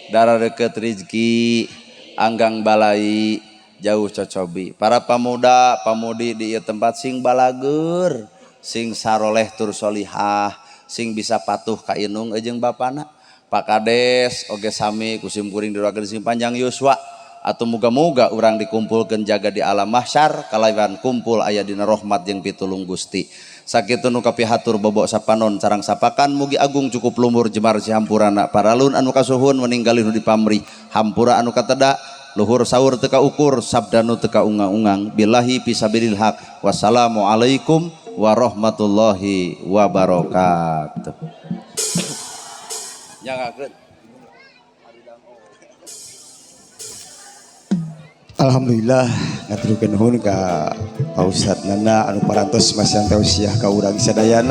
dara deket rizki, anggang balai, jauh cocobi. Para pemuda, pamudi di ieu tempat sing balageur, sing saroleh tur solihah, sing bisa patuh ka inung jeung bapana. Pak Kades oge sami kusim kuring didoakeun sing panjang yuswa. Atuh muga-muga urang dikumpulkeun jaga di alam mahsyar kalawan kumpul aya dina rahmat jeung pitulung Gusti. Sakitu nu kapihatur bobok sapanon sarang sapakan mugi agung cukup lumur jemar sihampurana paralun anu kasuhun meninggalin nu dipamrih hampura anu kateda luhur saur teu kaukur sabda nu teu kaungang-ungang billahi fisabilil haq. Wassalamualaikum warahmatullahi wabarakatuh. Nyangakeun. Alhamdulillah, ngaturkeun nuhun ka Pak Ustad Nanda anu parantos masihan tausiah ka urang sadayana.